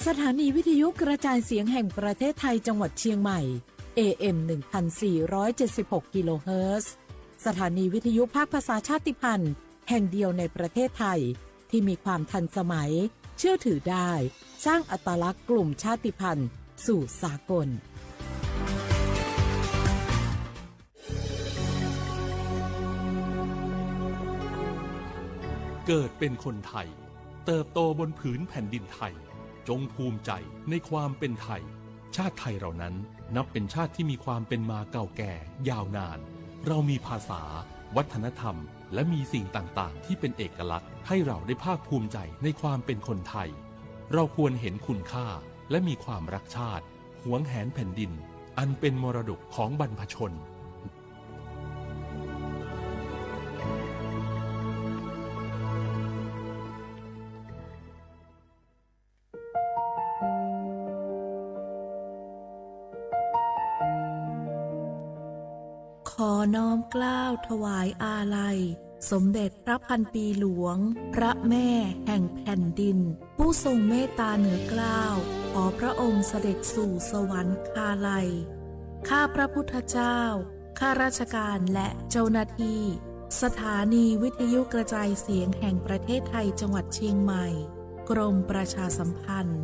สถานีวิทยุกระจายเสียงแห่งประเทศไทยจังหวัดเชียงใหม่ เอ เอ็ม หนึ่งพันสี่ร้อยเจ็ดสิบหก กิโลเฮิรตซ์ สถานีวิทยุภาคภาษาชาติพันธุ์แห่งเดียวในประเทศไทย ที่มีความทันสมัย เชื่อถือได้ สร้างอัตลักษณ์กลุ่มชาติพันธุ์สู่สากล เกิดเป็นคนไทย เติบโตบนผืนแผ่นดินไทย จงภูมิใจในความเป็นไทย ชาติไทยเรานั้นนับเป็นชาติที่มีความเป็นมาเก่าแก่ยาวนาน เรามีภาษา วัฒนธรรม และมีสิ่งต่างๆ ที่เป็นเอกลักษณ์ ให้เราได้ภาคภูมิใจในความเป็นคนไทย เราควรเห็นคุณค่า และมีความรักชาติ หวงแหนแผ่นดิน อันเป็นมรดกของบรรพชน ขอน้อมเกล้าถวายอาลัย สมเด็จพระพันปีหลวง พระแม่แห่งแผ่นดิน ผู้ทรงเมตตาเหนือเกล้า ขอพระองค์เสด็จสู่สวรรคาลัย ข้าพระพุทธเจ้า ข้าราชการและเจ้าหน้าที่ สถานีวิทยุกระจายเสียงแห่งประเทศไทยจังหวัดเชียงใหม่ กรมประชาสัมพันธ์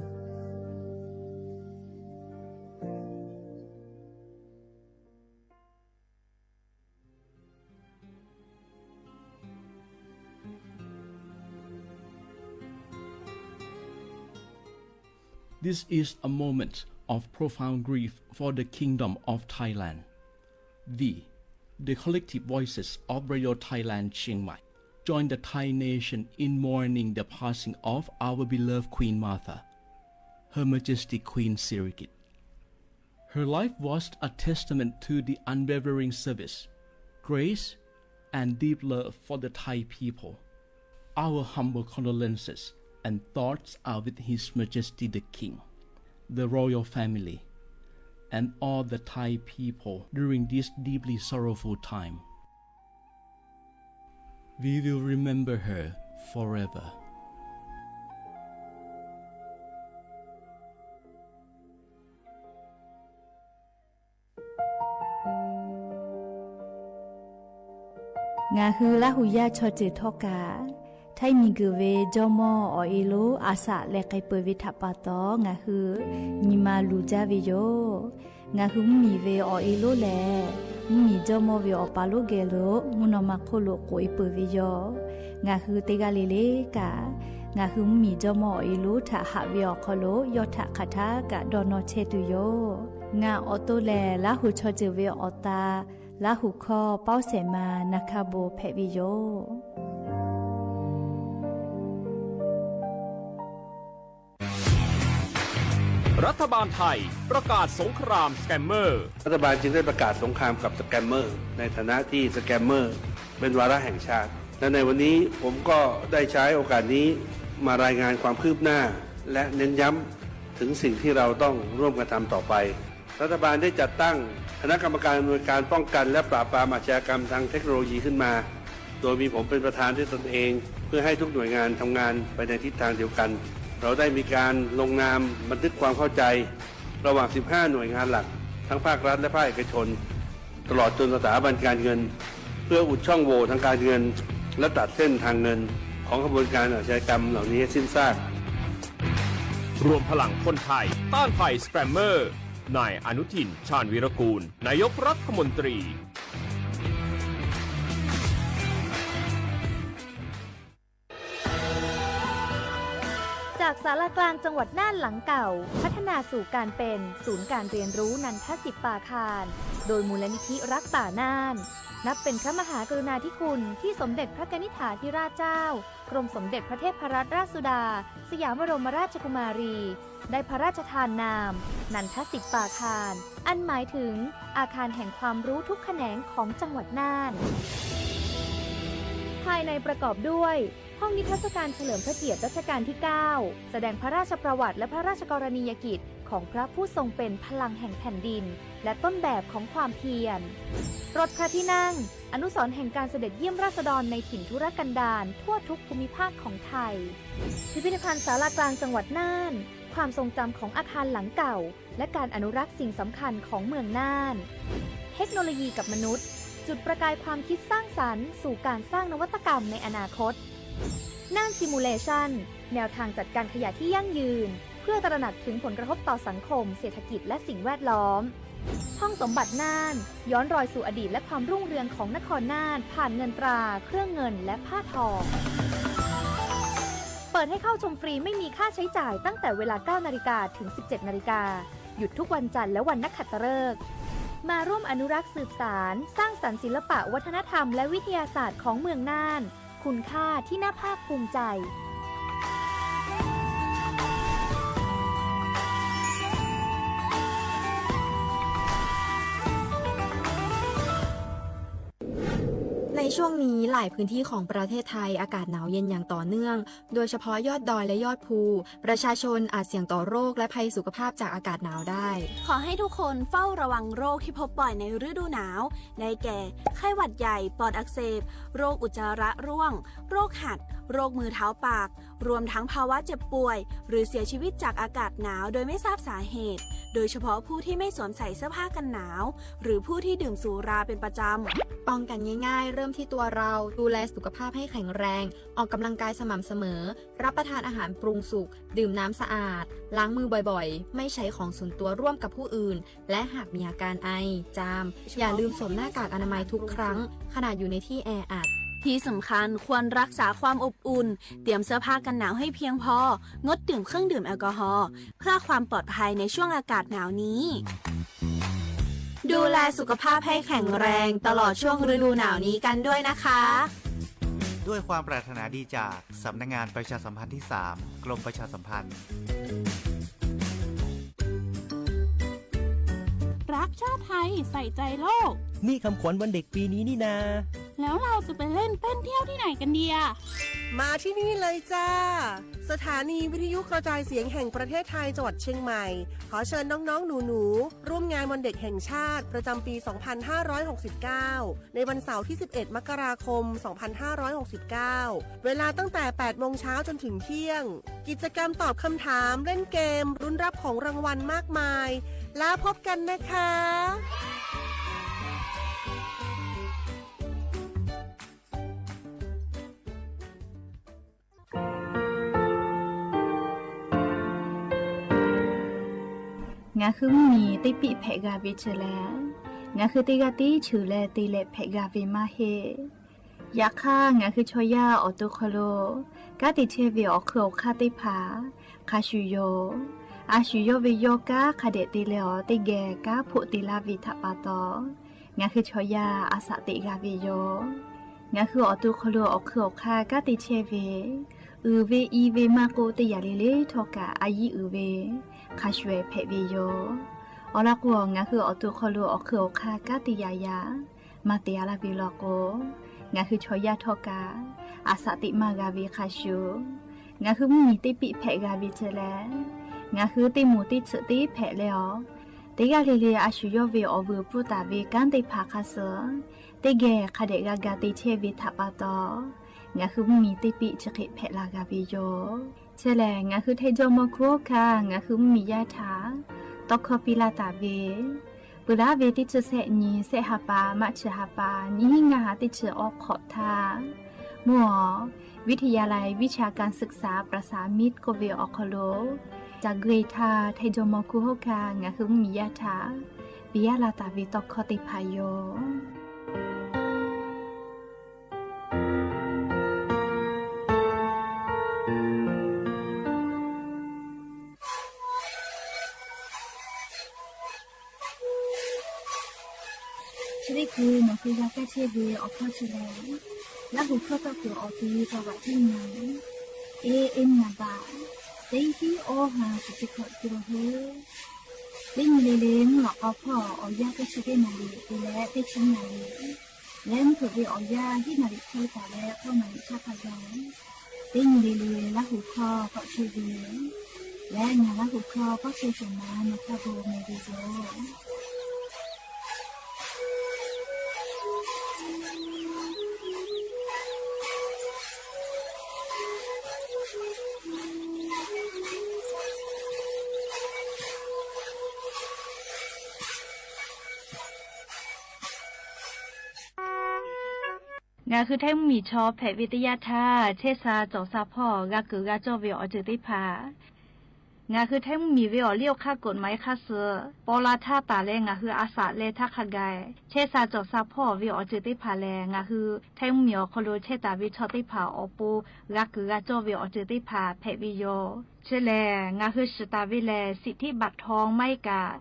This is a moment of profound grief for the Kingdom of Thailand. We, the collective voices of Radio Thailand Chiang Mai, join the Thai nation in mourning the passing of our beloved Queen Mother, Her Majesty Queen Sirikit. Her life was a testament to the unwavering service, grace, and deep love for the Thai people. Our humble condolences and thoughts are with His Majesty the King, the royal family, and all the Thai people during this deeply sorrowful time. We will remember her forever. งา ngaˬ hui Laˇ hu yaˇ chaw ceuˬ htawˇ kaꞈ, Htaiˇ miˬguiˬ ve jawˇmawˇ awˬ e lonˉ a shaꞈ leh k'ai peuˬ ve htaꞈ pa taw, ngaˬ hui nyi ma luˬ jaˇ ve yoˬ. Ngaˬ hui mvuhˇmiˬ ve awˬ e lonˉ lehˬ, mvuhˇmiˬ jawˇmawˇ ve awˬ pa lonˉ geh lo mvuhˇ naw ma hk'oˆ lo k'oꞈ e peuˬ ve yoˬ. Ngaˬ hui teˇ g'aˇ le le kaꞈ, ngaˬ hui mvuhˇmiˬ jawˇmawˇ awˬ e lonˉ htaꞈ haꞈ ve awˬ hk'aw lo yawˇ htaꞈ hk'aˬ htaˇ kaꞈ dawˇ nawˇ chehˇ tuˬ yoˬ. Ngaˬ awˬ to lehˬ, Laˇ hu chaw ceuˬ ve awˬ ta, Laˇ hu hkawˇ pawˇ shehˍ ma na hkaˇ bon hpehꞈ ve yoˬ. Scammer. รัฐบาลจึงได้ประกาศสงครามกับสแกมเมอร์ ในฐานะที่สแกมเมอร์เป็นวาระแห่งชาติ และในวันนี้ผมก็ได้ใช้โอกาสนี้มารายงานความคืบหน้า และเน้นย้ำถึงสิ่งที่เราต้องร่วมกันทำต่อไป รัฐบาลได้จัดตั้งคณะกรรมการอำนวยการป้องกันและปราบปรามอาชญากรรมทางเทคโนโลยีขึ้นมา โดยมีผมเป็นประธานด้วยตนเอง เพื่อให้ทุกหน่วยงานทำงานไปในทิศทางเดียวกัน เราได้มีการลงนามบันทึกความเข้าใจ ระหว่าง สิบห้า หน่วยงานหลัก ทั้งภาครัฐและภาคเอกชน ตลอดจนสถาบันการเงิน เพื่ออุดช่องโหว่ทางการเงิน และตัดเส้นทางเงินของขบวนการอาชญากรรมเหล่านี้ให้สิ้นซาก รวมพลังคนไทยต้านภัยสแกมเมอร์ นายอนุทิน ชาญวีรกูล นายกรัฐมนตรี จากศาลากลางจังหวัดน่านหลังเก่า พัฒนาสู่การเป็นศูนย์การเรียนรู้นันทสิปปาคาร โดยมูลนิธิรักป่าน่าน นับเป็นพระมหากรุณาธิคุณที่สมเด็จพระกนิษฐาธิราชเจ้า กรมสมเด็จพระเทพรัตนราชสุดา สยามบรมราชกุมารี ได้พระราชทานนาม นันทสิปปาคาร อันหมายถึงอาคารแห่งความรู้ทุกแขนงของจังหวัดน่าน ภายในประกอบด้วย ห้องนิทรรศการเฉลิมพระเกียรติรัชกาลที่ เก้า แสดงพระราชประวัติและพระราชกรณียกิจของพระผู้ทรงเป็นพลังแห่งแผ่นดิน และต้นแบบของความเพียร รถพระที่นั่ง อนุสรณ์แห่งการเสด็จเยี่ยมราษฎรในถิ่นทุรกันดารทั่วทุกภูมิภาคของไทย พิพิธภัณฑ์ศาลากลางจังหวัดน่าน ค ความทรงจำของอาคารหลังเก่า และการอนุรักษ์สิ่งสำคัญของเมืองน่าน เทคโนโลยีกับมนุษย์ จุดประกายความคิดสร้างสรรค์สู่การสร้างนวัตกรรมในอนาคต น่าน Simulation แนวทางจัดการขยะที่ยั่งยืน เพื่อตระหนักถึงผลกระทบต่อสังคม เศรษฐกิจ และสิ่งแวดล้อม ห้องสมบัติน่าน ย้อนรอยสู่อดีตและความรุ่งเรืองของนครน่าน ผ่านเงินตรา เครื่องเงิน และผ้าทอ เปิดให้เข้าชมฟรีไม่มีค่าใช้จ่ายตั้งแต่เวลา เก้านาฬิกา ถึง สิบเจ็ดนาฬิกา หยุดทุกวันจันทร์และวันนักขัตฤกษ์ มาร่วมอนุรักษ์สืบสาน สร้างสรรค์ศิลปะวัฒนธรรมและวิทยาศาสตร์ของเมืองน่าน คุณค่าที่น่าภาคภูมิใจ ในช่วงนี้หลายพื้นที่ของประเทศไทยอากาศหนาวเย็นอย่างต่อเนื่อง โดยเฉพาะยอดดอยและยอดภู ประชาชนอาจเสี่ยงต่อโรคและภัยสุขภาพจากอากาศหนาวได้ ขอให้ทุกคนเฝ้าระวังโรคที่พบบ่อยในฤดูหนาว ได้แก่ ไข้หวัดใหญ่ ปอดอักเสบ โรคอุจจาระร่วง โรคหัด โรคมือเท้าปาก รวมทั้งภาวะเจ็บป่วย หรือเสียชีวิตจากอากาศหนาวโดยไม่ทราบสาเหตุ โดยเฉพาะผู้ที่ไม่สวมใส่เสื้อผ้ากันหนาว หรือผู้ที่ดื่มสุราเป็นประจำ ป้องกันง่ายๆ เริ่มที่ตัวเรา ดูแลสุขภาพให้แข็งแรง ออกกำลังกายสม่ำเสมอ รับประทานอาหารปรุงสุก ดื่มน้ำสะอาด ล้างมือบ่อยๆ ไม่ใช้ของส่วนตัวร่วมกับผู้อื่น และหากมีอาการไอ จาม อย่าลืมสวมหน้ากากอนามัยทุกครั้ง ขณะอยู่ในที่แออัด ที่สำคัญควรรักษาความอบอุ่น เตรียมเสื้อผ้ากันหนาวให้เพียงพอ งดดื่มเครื่องดื่มแอลกอฮอล์ เพื่อความปลอดภัยในช่วงอากาศหนาวนี้ ดูแลสุขภาพให้แข็งแรงตลอดช่วงฤดูหนาวนี้กันด้วยนะคะ ด้วยความปรารถนาดีจากสำนักงานประชาสัมพันธ์ที่สาม กรมประชาสัมพันธ์ รักชาติไทย ใส่ใจโลก นี่คำขวัญวันเด็กปีนี้นี่นา แล้วเราจะไปเล่นเต้นเที่ยวที่ไหนกันดีอะ มาที่นี่เลยจ้า สถานีวิทยุกระจายเสียงแห่งประเทศไทยจังหวัดเชียงใหม่ ขอเชิญน้องๆหนูๆ ร่วมงานวันเด็กแห่งชาติประจำปี สองพันห้าร้อยหกสิบเก้า ในวันเสาร์ที่ สิบเอ็ด มกราคม สองพันห้าร้อยหกสิบเก้า เวลาตั้งแต่ แปดโมงเช้าจนถึงเที่ยง กิจกรรมตอบคำถาม เล่นเกม ลุ้นรับของรางวัลมากมาย แล้วพบกันนะคะ Ngaˬ hui mvuhˇ miˬ teˇ piˆ hpehꞈ g'a ve chi lehˬ, ngaˬ hui teˇ g'aˇ tiˉ cheuˬ leh te leh hpehꞈ g'a ve maˇ heˆ. Yaꞈ hk'aˇ, ngaˬ hui chaw yaˇ awˬ to hk'aw lo kanˉ te chehˇ ve awˬ hk'eun awˬ hk'aˇ teˇ hpaˍ hk'a shuˍ yoˬ. A shu yawˇ ve yawˇ kanˉ hk'a dehꞈ te leh awˬ teˇ geh kanˉ hpoˆ te laˇ ve htaꞈ pa taw, ngaˬ hui chaw yaˇ a shaꞈ teꞈ g'a ve yoˬ. Ngaˬ hui awˬ to hk'aw lo awˬ hk'eun awˬ hk'aˇ kanˉ te chehˇ ve, uiˍ ve i ve maˇ k'oˆ, teˇ yanˇ le le htawˇ kaꞈ a yiˉ uiˍ ve hk'a shuˍ hpehꞈ ve yoˬ. Awˬ lawn k'o, ngaˬ hui awˬ to hk'aw lo awˬ hk'eun awˬ hk'aˇ kanˉ te yaꞈ yaꞈ maˇ te a laˇ ve law k'o, ngaˬ hui chaw yaˇ htawˇ kaꞈ a shaꞈ teꞈ maˇ g'a ve hk'a shuˍ, ngaˬ hui mvuhˇ miˬ teˇ piˆ hpehꞈ g'a ve chi lehˬ, ngaˬ hui teˇ moˍ teˇ tsuhꞈ teˇ hpehꞈ leh awˬ, teˇ g'aˇ le le a shu yawˇ ve awˬ vuiˬ pfuhˇ taˍ ve kanˉ teˇ hpaˍ hk'a suhˍ teˇ geh hk'a dehꞈ g'a ga te chehˇ ve htaꞈ pa taw, ngaˬ hui mvuhˇ miˬ teˇ piˆ chi hk'e hpehꞈ la g'a ve yoˬ. Chi lehˬ, ngaˬ hui Htaiˇ jawˇ mawˇ hkuˇ hawˉ hkanˇ ngaˬ hui mvuhˇ miˬ yaˇ htaꞈ tawˇ hkawˇ piˇ laˇ taˍ ve, peuˬ laˇ ve teˇ chi sehˆ nyi sehˆ ha pa maˇ chi ha pa nyiˇ hinˉ ngaˇ ha teˇ chi awˬ hk'awꞈ htaˇ, mvuhˇ awˬ วิทยาลัยวิชาการศึกษาประสานมิตร k'oˆ ve awˬ hk'aw lo ca gui htaˇ, Htaiˇ jawˇ mawˇ hkuˇ hawˉ hkanˇ ngaˬ hui mvuhˇ miˬ yaˇ htaꞈ piˇ laˇ taˍ ve tawˇ hkawˇ teˇ hpaˍ yoˬ. Chi teˇ hkui nawˬ hui g'a kaˇ chehˇ ve awˬ hkawˇ chi lehˬ, Laˇ huˍ hkawˇ tawˇ kuiˬ awˬ ti tawˇ vaꞈ teˇ nyi, e e naˍ baꞈ teˇ hiˉ awˇ ha kuˬ teˇ hkawꞈ te la hui. Teˇ nyi le le mvuhˇ lawꞈ k'aw hpawˇ awˬ yanˇ teˇ chi teˇ naˍ riˍ te leh teˇ chi naˍ riˍ leh mvuhˇ hpeuꞈ ve awˬ yanˇ hiˉ naˍ riˍ hk'e taˍ leh k'awˇ naˍ riˍ htaˇ hk'a gaˬ, teˇ nyi le le Laˇ huˍ hkawˇ tawˆ chehˇ ve leh ngaˬ Laˇ huˍ hkawˇ tawˆ chehˇ shawˍ ma nawˬ hk'a gaˬ meh ve yoˬ. Ngaˬ hui Htaiˇ mvuhˇmiˬ chaw hpehꞈ ve teˇ yanˇ htaˇ, chehˇ sha cawˬ sha hpawˇ g'a kuiˬ g'a cawˇ ve awˬ ceuˬ teˇ hpaˍ, ngaˬ hui Htaiˇ mvuhˇmiˬ ve awˬ liˇ awˬ hk'aˇ กฎหมาย hk'aˇ suh paw la htaˇ taˍ leh ngaˬ hui a shaꞈ leh htaˇ hk'a gaˬ chehˇ sha cawˬ sha hpawˇ ve awˬ ceuˬ teˇ hpaˍ lehˬ, ngaˬ hui Htaiˇ mvuhˇmiˬ awˬ hk'aw lo chehˇ taˍ ve chaw teˇ hpaˍ awˬ pon g'a kuiˬ g'a cawˇ ve awˬ ceuˬ teˇ hpaˍ hpehꞈ ve yoˬ. Chi lehˬ, ngaˬ hui shiˍ taˍ ve lehˬ, สิทธิบัตรทอง maˇ heˆ kaꞈ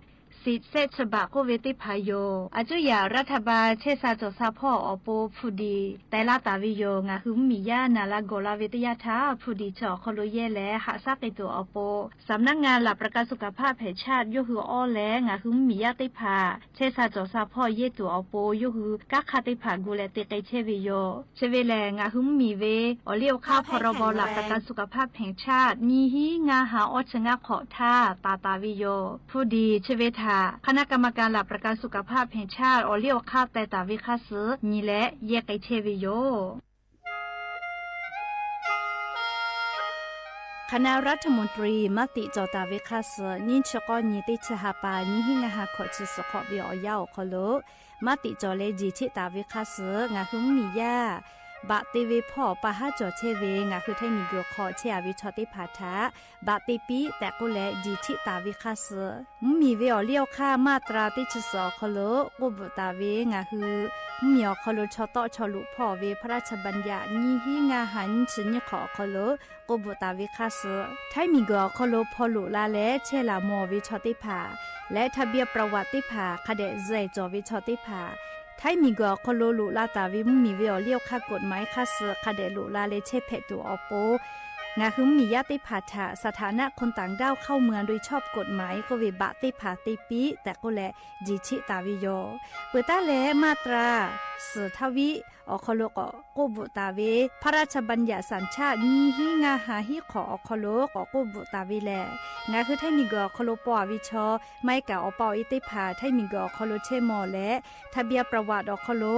สิทธิ์เศษฉบับ k'oˆ ve teˇ hpaˍ yoˬ. A cuˇ yaꞈ รัฐบาล chehˇ sha cawˬ sha hpawˇ awˬ pon hpu diˍ teh laˇ taˍ ve yoˬ. Ngaˬ hui mvuhˇmiˬ yaˇ naˬ la gawˬ la ve teˇ yanˇ htaˇ, hpu diˍ chi awˬ hk'aw lo yehˇ leh haꞈ shaˉ k'ai tuˬ awˬ pon สำนักงานหลักประกันสุขภาพแห่งชาติ yawˇ hui awˇ leh ngaˬ hui mvuhˇmiˬ yaˇ teˇ hpaˍ chehˇ sha cawˬ sha hpawˇ yehˇ tuˬ awˬ pon yawˇ hui kanˉ hk'aˇ teˇ hpaˍ gu leh te k'ai chehˇ ve yoˬ. Chi ve lehˬ, ngaˬ hui mvuhˇmiˬ ve awˬ liˇ awˬ hk'aˇ พรบ หลักประกันสุขภาพแห่งชาติ nyiˇ hinˉ ngaˇ ha awˇ chi ngaˇ hk'awꞈ htaˇ taˍ taˍ ve yoˬ. Hpu diˍ chi ve htaꞈ คณะกรรมการหลักประกันสุขภาพแห่งชาติ awˬ liˇ awˬ hk'aˇ teh taˍ ve hk'aˇ suh nyi leh yehˇ k'ai chehˇ ve yoˬ. คณะรัฐมนตรี maˇ tiꞈ cawˬ taˍ ve hk'aˇ suh nyiˇ chi k'awˇ nyi teˇ chi ha pa nyiˇ hinˉ ngaˇ ha hkawꞈ chi suhˍ hk'awꞈ ve awˬ yanˇ awˬ hk'aw lo maˇ tiꞈ cawˬ leh jiˬ cheˆ taˍ ve hk'aˇ suh ngaˬ hui mvuhˇmiˬ yaˇ baꞈ te ve hpawˇ pa haˉ cawˬ chehˇ ve ngaˬ hui Htaiˇ miˬguiˬ hk'aw chehˇ a ve chaw teˇ hpaˍ htaꞈ baꞈ te piˇ tehꞈ k'oˆ leh jiˬ cheˆ taˍ ve hk'aˇ suh, mvuhˇmiˬ ve awˬ liˇ awˬ hk'aˇ maˇ tra teˇ chi suhˍ awˬ hk'aw lo k'oˆ bvuhꞈ taˍ ve ngaˬ hui mvuhˇmiˬ awˬ hk'aw lo chaw tawˆ chaw luꞈ hpawˇ ve พระราชบัญญัติ nyiˇ hinˉ ngaˇ ha nyiˇ chi nyiˇ hk'awꞈ awˬ hk'aw lo k'oˆ bvuhꞈ taˍ ve hk'aˇ suh, Htaiˇ miˬguiˬ awˬ hk'aw lo hpaw loꞈ la leh chehˇ laˬ mawˬ ve chaw teˇ hpaˍ leh ทะเบียนประวัติ teˇ hpaˍ hk'a dehꞈ zuhˬ cawˬ ve chaw teˇ hpaˍ, Htaiˇ miˬguiˬ awˬ hk'aw lo loꞈ la taˍ ve mvuhˇmiˬ ve awˬ liˇ awˬ hk'aˇ กฎหมาย hk'aˇ suh hk'a dehꞈ loꞈ la leh chehˇ hpehꞈ tuˬ awˬ pon, ngaˬ hui mvuhˇmiˬ yaˇ teˇ hpaˍ htaꞈ สถานะคนต่างด้าวเข้าเมืองโดยชอบกฎหมาย k'oˆ ve baꞈ teˇ hpaˍ te piˇ tehꞈ k'oˆ leh jiˬ cheˆ taˍ ve yoˬ. Peuˬ taˉ leh maˇ tra suhˍ htaˇ viˉ awˬ hk'aw lo k'awꞈ k'oˆ bvuhꞈ taˍ ve พระราชบัญญัติสัญชาติ nyiˇ hinˉ ngaˇ ha hiˉ hk'awꞈ awˬ hk'aw lo k'awꞈ k'oˆ bvuhꞈ taˍ ve lehˬ, ngaˬ hui Htaiˇ miˬguiˬ awˬ hk'aw lo paw a ve chaw maˇ heˆ kaꞈ awˬ pa awˬ e teˇ hpaˍ Htaiˇ miˬguiˬ awˬ hk'aw lo chehˇ mawˬ leh ทะเบียนประวัติ awˬ hk'aw lo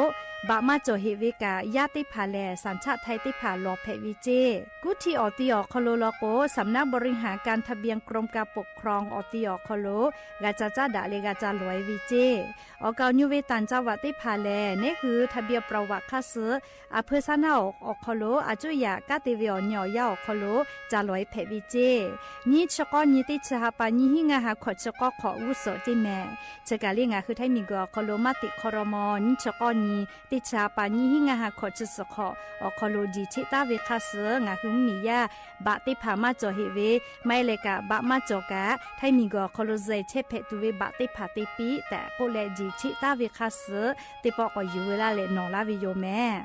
baꞈ maˇ cawˬ heꞈ ve kaꞈ yaˇ teˇ hpaˍ lehˬ สัญชาติไทย teˇ hpaˍ lawˬ hpehꞈ ve ceˇ. Kuˇ htiˇ awˬ ti awˬ hk'aw lo law k'o สำนักบริหารการทะเบียน กรมการปกครอง awˬ ti awˬ hk'aw lo g'a ca caˉ daꞈ leh g'a ca lawˬ e ve ceˇ. Awˬ kaˍ awˬ nyu ve ต่างจังหวัด teˇ hpaˍ lehˬ, neˉ hui ทะเบียนประวัติ hk'aˇ suh อำเภอ shaˉ naˆ awˬ hk'aw lo a cuˇ yaꞈ kanˉ te ve awˬ nyi awˬ yanˇ awˬ hk'aw lo ca lawˬ e hpehꞈ ve ceˇ. Nyiˇ chi k'awˇ nyi teˇ chi ha pa nyiˇ hinˉ ngaˇ ha hkawꞈ chi k'awˇ hk'awꞈ g'uˇ suhˍ ceˇ mehˍ. Chi kaˬ le ngaˬ hui Htaiˇ miˬguiˬ awˬ hk'aw lo maˇ tiꞈ hk'aw raw maw nyiˇ chi k'awˇ nyi teˇ chi ha pa nyiˇ hinˉ ngaˇ ha hkawꞈ chi suhˍ hk'awꞈ awˬ hk'aw lo jiˬ cheˆ taˉ ve hk'aˇ suh ngaˬ hui mvuhˇmiˬ yaˇ baꞈ teˇ hpaˍ maˇ cawˬ heꞈ ve, maˇ heˆ leh kaꞈ baꞈ maˇ cawˬ kaꞈ Htaiˇ miˬguiˬ awˬ hk'aw lo zuhˬ chehˇ hpehꞈ tuˬ ve baꞈ teˇ hpaˍ te piˇ tehꞈ k'oˆ leh jiˬ cheˆ taˉ ve hk'aˇ suh teˇ pawˆ k'awꞈ yuˬ veu laˇ leh nawˬ laˇ ve yoˬ mehˍ.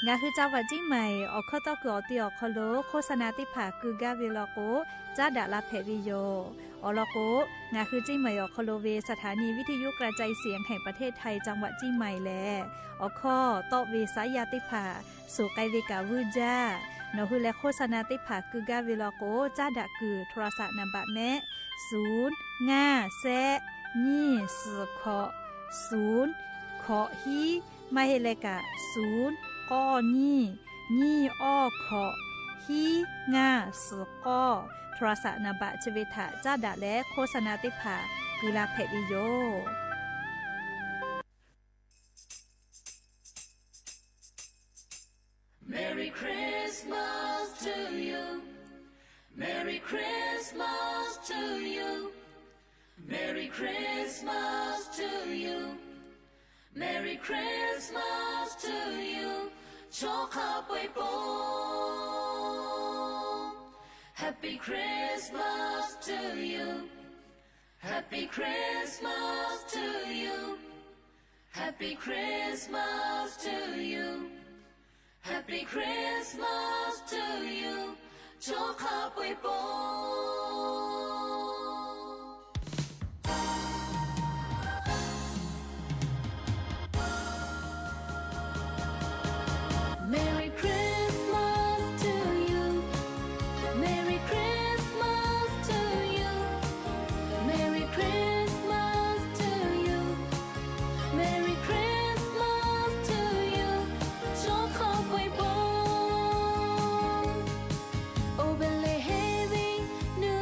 Ngaˬ hui จังหวัดเชียงใหม่ awˬ hkawˇ tawˇ kuiˬ awˬ ti awˬ hk'aw lo โฆษณา teˇ hpaˍ keu gaˇ ve law k'o, caˉ daꞈ la hpehꞈ ve yoˬ. Awˬ lawn k'o, ngaˬ hui เชียงใหม่ awˬ hk'aw lo ve สถานีวิทยุกระจายเสียงแห่งประเทศไทย จังหวัดเชียงใหม่ lehˬ, awˬ hkawˇ tawˆ ve saˉ yaˇ teˇ hpaˍ suˍ k'ai ve kaꞈ vuiˇ jaˇ. Nawˬ hui leh โฆษณา teˇ hpaˍ keu gaˇ ve law k'o, caˉ daꞈ kuiˬ โทรศัพท์ นามบัตร mehˆ, suˍ, ngaˇ, shehˆ, nyiˇ, suhˍ, hkawꞈ, suˍ, hkawꞈ, hiˉ, maˇ heˆ leh kaꞈ suˍ, k'awˇ, nyiˇ, nyiˇ, awˇ, hkawꞈ, hiˉ, ngaˇ, suhˍ, k'awˇ, โทรศัพท์ นามบัตร chi ve htaꞈ caˉ daꞈ leh โฆษณา teˇ hpaˍ keu la hpehꞈ ve yoˬ. Merry Christmas to you. Merry Christmas to you. Merry Christmas to you. Merry Christmas to you. Chaw hk'a peu-eˬ po. Happy Christmas to you. Happy Christmas to you. Happy Christmas to you. Happy Christmas to you. Chaw hk'a peu-eˬ po. Merry Christmas to you. Merry Christmas to you. Merry Christmas to you. Merry Christmas to you. Chaw hk'a peu-eˬ po. Oˇ ve lehˬ heˆ ve nu